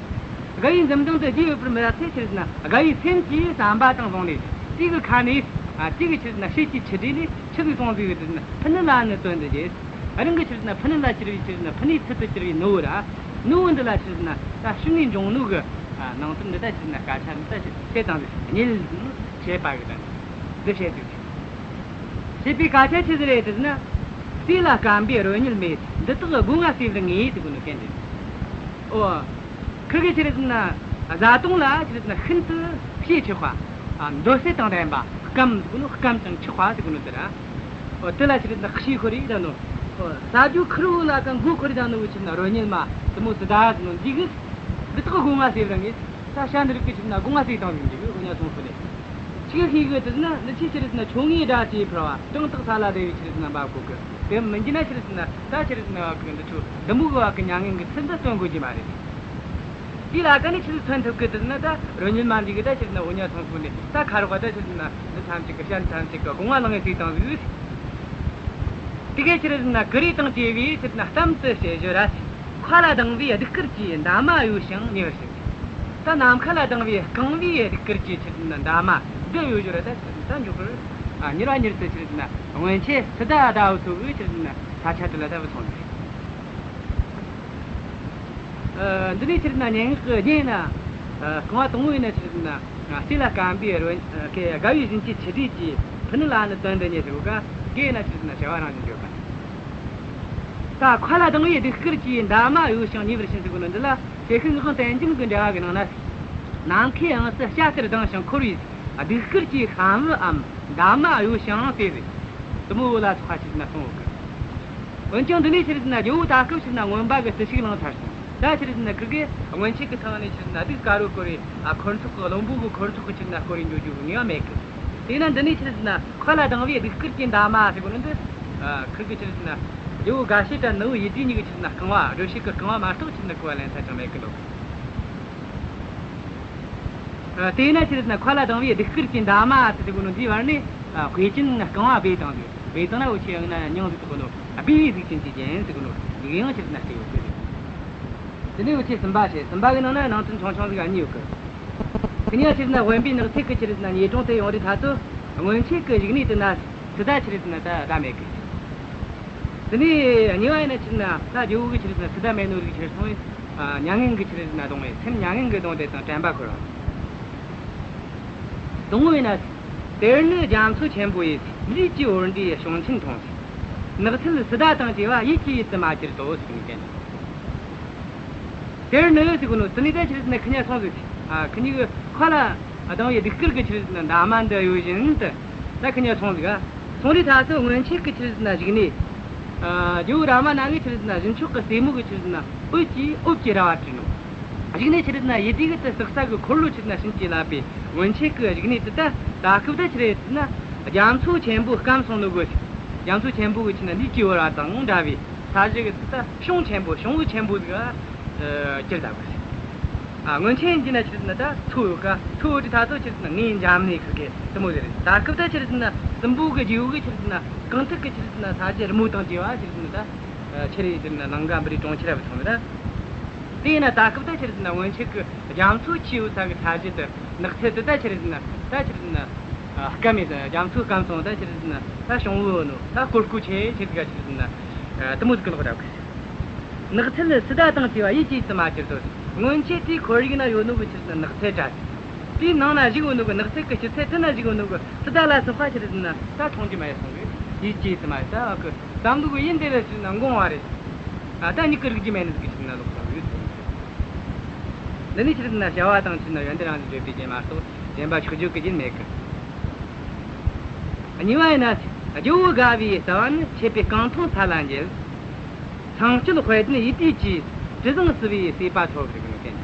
དགའ་བའི་འཛུམ་མདངས་འདི་རྒྱས་ཡོད་པར་མི་ཚད་ཆི་རེད་ཟེར་ན་དགའ་བའི་སེམས་ཀྱི་བསམ་པ་དང་བཟུང་ནས། དེ་གི་ཁ་ནས། ཨ། དེ་གི་ཆི་རེད་ཟེར་ན་ཞལ་གྱི་ཆུ་འབྲས་ལས་ཆི་ཟིག་གསུངས་ཟིག་ཟེར་ན། ཕུ་ནུ་ལ་ནི་དོན་འདི་བསྙད། རང་གི་ཆི་རེད་ཟེར་ན་ཕུ་ནུ་ལ་གྱུར་བའི་ཆི་རེད་ཟེར་ན་ཕུ་ནུའི་ཚུལ་དུ་གྱུར་པའི་ནུ་བོ་ར། ནུ་བོ་འདི་ལ་ཆི་རེད་ཟེར་ན་ད་ཤུལ་ནས་འབྱུང་ནོ་གི། ཨ། ནང་དོན་འདི་ད་ཆི་རེད་ཟེར་ན་སྐད་ཆ་འདི་ད་ཆི་རེད་ཟེར་ན་བཤད་བཏང་ཟིག། བསྙད་ཟེར་ནོ་བཤད་པ་གི་དོན་འདི་བཤད་ཟིག། བཤད་པའི་སྐད་ཆ་ཆི་ཟིག་རེད་ཟེར་ན། རྩེ་ལ་བརྐམ་པའི་རོལ་རྙེད་མས། འདི་དག་དགོངས་པ་ཟེར་བར་ངེས་ཟེར་གོ་ནོ་གན་རེད། ཨོ། ཁུར་གི་ཆི་རེད་ཟེར་ན་བཟའ་བཏུང་ལ་ཆི་རེད་ཟེར་ན་ཤིན་ཏུ་ཞེན་ཆེ་བ། ཨ། འདོད་སྲེད་དང་ལྡན་པ། སྐམ་ཟེར་གོ་ནོ་སྐམ་ཅིང་ཆགས་པ་ཟེར་གོ་ནོ་དེ་ར། ཨོ། དེ་ལ་ཆི་རེད་ཟེར་ན་ཞེན་ཁོར་རེ་ཡོད་ནོ། ཨོ། ཟ་རྒྱུ་ཁེར་བོ་ལ་ཀ་མགོ་འཁོར་རེ་ཡོད་ནོ་གི་ཆི་རེད་ཟེར་ན་རོལ་རྙེད་མ་དེ་མོ་སི་ཏཱ་ཟེར་ནོ་འདི་གིས། འདི་དག་དགོངས་པ་ཟེར་བར་ངེས། ད་ཤ་འདི་རིགས་ཀྱི་ཆི་རེད་ཟེར་ན་དགོངས་པ་ཟེར་བཏང་ཟིག་འདི་གི་འུ་གཉིས་ཚོང་ཁུ་ནས། ཆི་ཤེས་གི་དེ་ཟེར་ན་འདི་ཆི་ཆི་རེད་ཟེར་ན་ཆོ་ངེའི་སྒྲ་ཅིག་ཕུར་བ། གྲང་ཐག་ས་ལ་རེ་བའི་ཆི་རེད་ཟེར་ན་འབབ་གོ་གི། དེ་མིན་གྱི་ན་ཆི་རེད་ཟེར་ན་ད་ཆི་རེད་ཟེར་ན་བ་གི་འདི་ཆོ་འདི་མོ་གི་བ་གི་མྱ་ངན་གི་ཚུལ་འདི་སྟོན་དགོས་ཀྱི་མ་རེད། དེ་ལ་ཀ་ནི་ཆི་རེད་ཐོན་ཐུབ་གི་དེ་ཟེར་ན། ད་རོལ་རྙེད་མ་འདི་གིས་ད་ཆི་རེད་ཟེར་ན་འུ་གཉིས་ཚོང་ཁུ་ནས་ད་ཁ་རོག་ག་ད་ཆི་རེད་ཟེར་ན་འདི་ཐམས་ཅད་གི་ཤ་འདི་ཐམས་ཅད་གི་དགོངས་པ་ལེན་ཟེར་བཏང་ཟིག། དེ་གི་ཆི་རེད་ཟེར་ན་ཀུ་རེ་དང་བཅས་པའི་ཆི་རེད་ཟེར་ན་གཏམ་དུ་བཤད་ཞོར་ར། མཁའ་ལ་ལྡིང་བའི་གདུགས་དཀར་གྱི། འདབ་མ་གཡོ་ཞིང་ཉེ་བར་ཕྱིན། ད་ནམ་མཁའ་ལ་ལྡིང་བའི་རྐང་བའི་གདུགས་དཀར་གྱི་ཆི་རེད་ཟེར་ན་འདབ་མ་འདི་གཡོ་ཞོར་ར་ད་ཆི་རེད་ཟེར་ན་ད་མགྱོགས་པར། ཨ། མྱུར་བ་མྱུར་དུ་ཆི་རེད་ཟེར་ན་སྔོན་ཆད་སི་ཏ་ཟླ་བོ་ཚོ་གི་ཆི་རེད་ཟེར་ན་ས་ཆ་དེ་ལ་ད་བུད་སོང་ཟིག། ཨ། འདི་ནས་ཆི་རེད་ཟེར་ན་སྙན་ངག་གི་རྒྱན་ན། ཨ། རྐང་བ་དང་པོ་ཡིན་ན་ཆི་རེད་ཟེར་ན། ཨ། རྩེ་ལ་བརྐམ་པའི་རོལ། ཨ། ཀྱེ། དགའ་བའི་བཞིན་གྱི་ཆུ་འབྲས་ཀྱིས། ཕུ་ནུ་ལ་ནི་དོན་འདི་བསྙད་ཟེར་གོ་ག། དགེ་ན་ཆི་རེད་ཟེར་ན་བྱ་བ་རང་བཞིན་བརྗོད་པ། ད་མཁའ་ལ་ལྡིང་བའི་གདུགས་དཀར་གྱི། འདབ་མ་གཡོ་ཞིང་ཉེ་བར་ཕྱིན་ཟེར་གོ་ནོ་འདི་ལ། ཞལ་ཤུལ་ངག་དབང་བསྟན་འཛིན་གྱི་འགྲེལ་བ་གི་ནང་ན། ནམ་མཁའི་དབྱིངས་སུ་བྱ་ལྟར་ལྡིང་ཞིང་འཁོར་བའི་གདུགས་དཀར་གྱི་ཤམ་བུའམ་འདབ་མ་གཡོ་ཞིང་དེ་རེད། དེ་མོ་བོ་ལ་སོགས་པ་ཆི་རེད་ཟེར་ན་གསུངས་ཡོད་གི། འོན་ཀྱང་འདི་ནས་ཆི་རེད་ཟེར་ན་རྒྱལ་བོ་ད་སྐབས་ཆི་རེད་ཟེར་ན་རྔོན་པ་གི་བརྟུལ་ཞུགས་བླངས་ཚར་སོང་། ད་ཆི་རེད་ཟེར་ན་ཁུར་གིས་སྔོན་ཆད་ཀྱི་ཐང་ནས་ཆི་རེད་ཟེར་ན་གདུགས་དཀར་བོ་བསྐོར་རེ། ཨ། འཁོར་ཚོགས་ཀྱི། བློན་པོ་གི་འཁོར་ཚོགས་ཀྱི་ཆི་རེད་ཟེར་ན་བསྐོར་རེ་འགྱོ་རྒྱུ་གི་ངེས་པ་མེད་གི། དེས་ན་འདི་ནས་ཆི་རེད་ཟེར་ན་མཁའ་ལ་ལྡིང་བའི་གདུགས་དཀར་གྱི་འདབ་མ་ཟེར་གོ་ནོ་འདི། ཨ། ཁུར་གིས་ཆི་རེད་ཟེར་ན་རྒྱལ་བོ་དགའ་བྱེད་དང་ནུ་བོ་ཡིད་བདེ་གཉིས་ཀྱི་ཆི་རེད་ཟེར་ན་རྐང་བ། རོལ་བྱེད་ཀྱི་རྐང་བ་མ་གཏོགས་ཆི་རེད་ཟེར་ན་གོ་བ་ལེན་ས་ཅང་མེད་གི་ལོ། ཨ། དེས་ན་ཆི་རེད་ཟེར་ན་མཁའ་ལ་ལྡིང་བའི་གདུགས་དཀར་གྱི་འདབ་མ་ཟེར་གོ་ནོ་འདིའི་བར་ནས། ཨ། དཔེ་ཅན་རྐང་བ་སྦས་བཏང་ཟིག། སྦས་བཏང་ན་འུ་ཆོས་ཡང་ན་མྱིང་ཟིག་བཏགས་གོ་ནོ། ཨ། སྦས་པའི་གཟུགས་ཅན་གྱི་རྒྱན་ཟེར་གོ་ནོ་འདི་གི་ཡང་ཆི་རེད་ཟེར་ན་སྤྲས་ཡོད་གི། དེ་ནས་འུ་ཆོས་གསུམ་པ་བཤད། གསུམ་པ་གི་ནང་ན་ནང་དོན་ཆུང་ཆུང་ཟིག་གཉིས་ཡོད་གི། དེ་ནས་ཆི་རེད་ཟེར་ན་དབེན་པའི་ནགས་ཚལ་གི་ཆི་རེད་ཟེར་ན་ཉེ་དྲུང་དེ་ཡོང་རེ་ད་ཚོ་སྔོན་ཆད་གི་བཞུགས་གནས་དེ་ན་སི་ཏ་ཆི་རེད་ཟེར་ན་ད་བསྡད་མེད་གི། དེ་ནས་གཉིས་པ་ཡིན་ན་ཆི་རེད་ཟེར་ན་ད་རྒྱལ་བོ་གི་ཆི་རེད་ཟེར་ན་སི་ཏ་མེད་ནོ་རིག་ཁྱེར་སོང་བས། ཨ། མྱ་ངན་གི་ཆི་རེད་ཟེར་ན་གདུང་བས། སེམས་མྱ་ངན་གི་གདུང་དེ་དང་དྲན་པ་འཁོར་བ། དང་པོ་ཡིན་ན། དེར་ནི་རྒྱ་མཚོ་ཆེན་པོ་ཡི། ལུས་ཀྱི་འོར་འདྲའི་གཤོང་ཆེན་མཐོང་། ནགས་ཚལ་སི་ཏ་དང་བཅས་པ། ཡིད་ཀྱི་ཡུལ་དུ་མ་གྱུར་ཏོ་ཟེར་ནས་བསྟན། དེར་ནི་ཟེར་གོ་ནོ་དེ་ནས་ད་ཆི་རེད་ཟེར་ན་ཁི་གཉིས་སོང་ཟིག། ཨ། ཁི་གཉིས་གི་མཁའ་ལ་ལྡིང་བའི་གདུགས་དཀར་གི་ཆི་རེད་ཟེར་ན་འདབ་མ་འདི་གཡོ་བཞིན་དུ་ད་ཁི་གཉིས་སོང་ཟིག། ཨ། སོང་རེ་ད་ཚོ་སྔོན་ཆད་གི་ཆི་རེད་ཟེར་ན་བཞུགས་གནས། ཨ། རྒྱལ་བོ་རཱ་མ་ན་གི་ཆི་རེད་ཟེར་ན་གཞུ་མཆོག་གི་རྩེ་མོ་གི་ཆི་རེད་ཟེར་ན་འོད་ཀྱིས་འོབས་ཀྱི་ར་བ་བྲིས་ནོ། གཞུག་ནས་ཆི་རེད་ཟེར་ན་ཡིད་བདེ་གི་དེ་སྲེག་ས་གི་འཁོར་ལོ་ཆི་རེད་ཟེར་ན་བྱིན་གྱིས་བརླབས་པའི་སྔོན་ཆད་གི་བཞུགས་གནས་དེ་ད་ད་སྐབས་ད་ཆི་རེད་ཟེར་ན་རྒྱ་མཚོ་ཆེན་པོ་སྐམ་སོང་ནོ་གི། རྒྱ་མཚོ་ཆེན་པོ་གི་ཆི་རེད་ཟེར་ན་ལུས་ཀྱི་འོར་བ་དང་འདྲ་བའི་ས་གཞི་གི་དེ་ད་གཤོང་ཆེན་པོ། གཤོང་བུ་ཆེན་པོ་ཟིག་ག་གྱུར་ད་གི། ཨ། སྔོན་ཆད་ཡིན་གྱི་ན་ཆི་རེད་ཟེར་ན་ད་མཚོ་ཡོད་ཀ། མཚོ་ཡོད་དུས་ད་ཚོ་ཆི་རེད་ཟེར་ན་ངའི་འཇམ་ནས་ཁུར་གི་དེ་མོ་ཟིག་རེད། ད་སྐབས་ད་ཆི་རེད་ཟེར་ན་སྲིན་པོ་གི་རྗེ་བོ་གི་ཆི་རེད་ཟེར་ན་རྐང་ཐུག་གི་ཆི་རེད་ཟེར་ན་ས་གཞི་རི་མོ་དང་བཅས་པ་ཆི་རེད་ཟེར་ན་ད་ཁྱེར་རེ་ཆི་རེད་ཟེར་ན་ལང་ཀ་པུ་རིའི་གྲོང་ཁྱེར་ར་བུད་སོང་ནི་ར། དེ་ཡིན་ན་ད་སྐབས་ད་ཆི་རེད་ཟེར་ན་སྔོན་ཆད་གི་རྒྱ་མཚོ་ཆེ་བོ་ས་གི་ས་གཞི་དེ། ནགས་ཚལ་དེ་ད་ཆི་རེད་ཟེར་ན་ད་ཆི་རེད་ཟེར་ན། ཨ། སྐམ་མེད་ཟེར། རྒྱ་མཚོ་སྐམ་སོང་། ད་ཆི་རེད་ཟེར་ན་ད་གཤོང་བུ་ནོ། ད་ཀོར་ཀོར་ཆེ་ཆེ་ཟིག་ག་ཆི་རེད་ཟེར་ན། ཨ། དེ་མོ་ཟིག་གི་ལོག་ར་གི། ནགས་ཚལ་སི་ཏ་དང་བཅས་པ། ཡིད་ཀྱི་ཡུལ་དུ་མ་གྱུར་ཏོ། སྔོན་ཆད་དེའི་ཁོར་ཡུག་ན་ཡོད་ནོ་གི་ཆི་རེད་ཟེར་ན་ནགས་ཚལ་དྲ། དེའི་ནང་ན་བཞུགས་ཡོད་ནོ་གི། ནགས་ཚལ་གི་སྐྱེད་ཚལ་དེ་ན་བཞུགས་ཡོད་ནོ་གི་སི་ཏ་ལ་སོགས་པ་ཆི་རེད་ཟེར་ན་ད་མཐོང་རྒྱུ་མ་ཡེ་སོང་གི། ཡིད་ཀྱི་ཡུལ་དུ་མ་ཡེ་ད་གི། བསམ་བློ་གི་ཡུལ་འདི་ལ་ཕྱིར་ན་འགོང་བ་རེད། ཨ། ད་མྱིག་གིས་རིག་རྒྱུ་མེད་ནི་ཟིག་གི་ཕྱིར་ན་ལོག་སོང་ཡོད། འདི་ནི་ཕྱིར་ན་བྱ་བ་དང་ཕྱིར་ན་ཡོན་ཏན་རང་བཞིན་བརྗོད་པའི་རྒྱན་མ་གཏོགས་གཞན་པ་འཁྱོག་བརྗོད་ཀྱི་རྒྱན་མེད་གི། གཉིས་པ་ཡིན་ན། རྒྱལ་བོ་དགའ་བའི་རྩ་བ་ནི། ཆད་པས་རྐང་འཐུང་ས་ལ་འགྱེལ། ཚངས་སྤྱོད་དཔལ་ལྡན་ཡིད་བསྡུས་ཀྱིས། དྲི་བཟང་བསིལ་བའི་སྲིད་པ་ཐོབ་ཟེར་གི་ནོ་གན།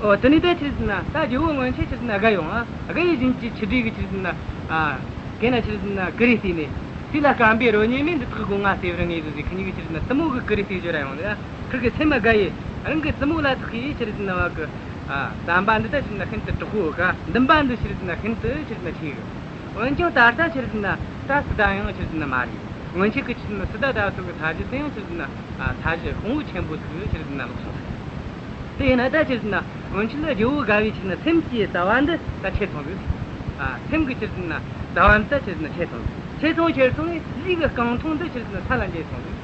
ཨོ། དེ་ནས་ད་ཕྱིར་ན་ད་རྒྱལ་བོ་སྔོན་ཆད་ཕྱིར་ན་དགའ་ཡོང་ང་། དགའ་ཡི་བཞིན་གྱི་ཆུ་འབྲས་ཀྱི་ཕྱིར་ན། ཨ། གན་ན་ཕྱིར་ན་ཀུ་རེ་བསྲེས་ནས། དེ་ལ་སྐམ་པའི་རོ་ཉི་མས། འདི་དག་སྒོ་ང་ཟེར་བར་ངེས་སོ་ཟེར། ཁི་གཉིས་ཀྱིས་ཕྱིར་ན་གཏུམ་མོ་གི་ཀུ་རེ་བསྲེས་བརྗོད་ར་ཡོང་ལ། ཁིར་གི་སེམས་དགའ་ཡི། རང་གི་གཏུམ་མོ་ལ་དག་གིས་ཕྱིར་ན་བ་གི། ཨ། བསམ་པ་འདི་ད་ཕྱིར་ན་ཤིན་ཏུ་དྲག་པོ་ག། འདུན་པ་འདི་ཕྱིར་ན་ཤིན་ཏུ་ཕྱིར་ན་ཆེ་གི། འོན་ཀྱང་ད་ལྟ་ཕྱིར་ན་ད་སི་ཏ་ཡང་ཕྱིར་ན་མ་རེད། སྔོན་ཆད་ཀྱི་ཕྱིར་ན་སི་ཏ་ད་ཚོ་གི་ས་གཞི་དེ་ཡང་ཕྱིར་ན། ཨ། ས་གཞི་དཔང་བོ་ཆེན་པོ་ཟིག་ཕྱིར་ན་ལོག་སོང་ཟིག། དེ་ཡིན་ན་ད་ཕྱིར་ན་སྔོན་ཆད་ལ་རྒྱལ་བོ་དགའ་བའི་ཕྱིར་ན་སེམས་ཀྱི་རྩ་བ་འདི་ད་ཆད་སོང་ཟིག། ཨ། སེམས་ཀྱི་ཕྱིར་ན་རྩ་བ་འདི་ད་ཕྱིར་ན་ཆད་སོང་ཟིག། ཆད་སོང་ཆད་སོང་བས་ལུས་ཀྱི་རྐང་འཐུང་འདི་ཕྱིར་ན་ས་ལ་འགྱེལ་སོང་ཟིག།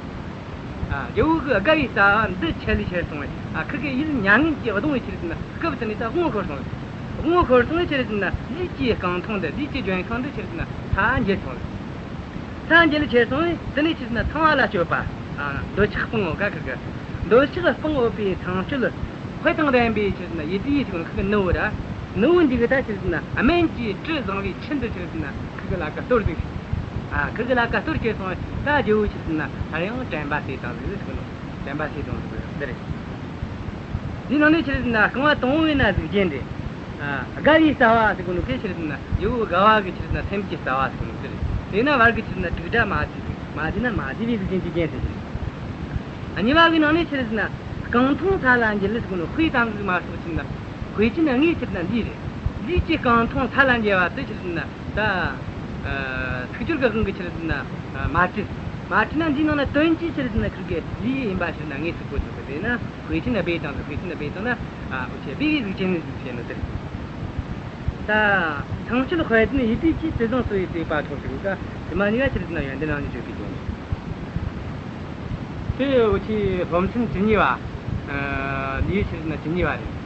ཨ། རྒྱལ་བོ་གི་དགའ་བའི་རྩ་བ་འདི་ཆད་ལས་ཆད་སོང་བས། ཨ། ཁིར་གི་ཡིད་མྱ་ངན་གྱིས་གདུང་བའི་ཕྱིར་ན་སྐབས་དེ་ནས་ད་དབང་ཤོར་སོང་ཟིག། དབང་ཤོར་སོང་བས་ཕྱིར་ན་ལུས་ཀྱི་རྐང་འཐུང་འདི། ལུས་ཀྱི་ལྗོན་ཤིང་འདི་ཕྱིར་ན་ས་འགྱེལ་སོང་ཟིག། ས་འགྱེལ་ཆེར་སོང་བས་དེ་ནས་ཕྱིར་ན་ཚངས་པ་ལ་སྤྱོད་པ། ཨ། འདོད་ཆགས་སྤང་འོ་ག་ཁིར་གི། འདོད་ཆགས་སྤང་འོས་པའི་ཚངས་སྤྱོད་དཔལ་དང་ལྡན་པའི་ཕྱིར་ན་ཡིད་བསྡུས་ཟེར་གོ་ནོ་ཁིར་གི་ནུ་བོ་ར། ནུ་བོ་འདི་གིས་ད་ཕྱིར་ན་སྨན་གྱི་དྲི་བཟང་བའི་ཆུ་འདི་ཕྱིར་ན་ཁིར་གི་ལ་ཀ་གཏོར་ཟིག། ཨ། ཁིར་གི་ལ་ཀ་གཏོར་ཆེར་སོང་བས་ད་རྒྱལ་བོ་ཕྱིར་ན་སླར་ཡང་དྲན་པ་སད་བཏང་ཟིག་ཟེར་གོ་ནོ། དྲན་པ་སད་བཏང་ཟིག་འདི་རེད། འདི་ནང་ནས་ཕྱིར་ན་རྐང་བ་དང་པོ་ཡིན་ན་གཟུགས་ཅན་རེད། ཨ། དགའ་བའི་རྩ་བ་ཟེར་གོ་ནོ་གན་ཕྱིར་ན་རྒྱལ་བོ་དགའ་བ་གི་ཕྱིར་ན་སེམས་ཀྱི་རྩ་བ་ཟེར་གོ་ནོ་དེ་རེད། དེ་ན་བར་གི་ཕྱིར་ན་དྲུག་སྒྲ་མ་བསྡུས་ཟིག། མ་བསྡུས་ན་མ་བསྡུས་པའི་གཟུགས་ཅན་གྱི་རྒྱན་དེ་རེད། ཨ། གཉིས་པ་གི་ནང་ནས་ཕྱིར་ན་རྐང་འཐུང་ས་ལ་འགྱེལ་ཟེར་གོ་ནོ་དཔེ་ཙམ་ཟིག་མ་གཏོགས་ཕྱིར་ན་དཔེ་ཅན་དངོས་ཕྱིར་ན་ལུས་རེད། ལུས་ཀྱི་རྐང་འཐུང་ས་ལ་འགྱེལ་བ་དེ་ཕྱིར་ན་ད། ཨ། ཚིག་སྦྱོར་གི་དབང་གིས་ཕྱིར་ན། ཨ། མ་བྲིས། མ་བྲིས་ན་འདིའི་ནང་ན་དོན་གྱིས་ཕྱིར་ན་ཁིར་གི་ལུས་ཡིན་པ་ཕྱིར་ན་དངོས་སུ་གོ་ཐུབ་གི། དེས་ན་དཔེ་ཅན་སྦས་བཏང་ཟིག། དཔེ་ཅན་སྦས་བཏང་ན། ཨ། འུ་ཆོས་སྦས་པའི་གཟུགས་ཅན་ཟིག་བྱས་ནོ་དེ་རེད། ད་ཚངས་སྤྱོད་དཔལ་ལྡན་ཡིད་བསྡུས་ཀྱིས། དྲི་བཟང་བསིལ་བའི་སྲིད་པ་ཐོབ་ཟེར་གོ་ག། དེ་མ་གཉིས་ཀ་ཕྱིར་ན་ཡོན་ཏན་རང་བཞིན་བརྗོད་པའི་རྒྱན་རེད། དེ་འུ་ཆོའི་སློབ་ཚན་བཅུ་གཉིས་པ། ཨ། ལེའུ་ཕྱིར་ན་བཅུ་གཉིས་པ་རེད།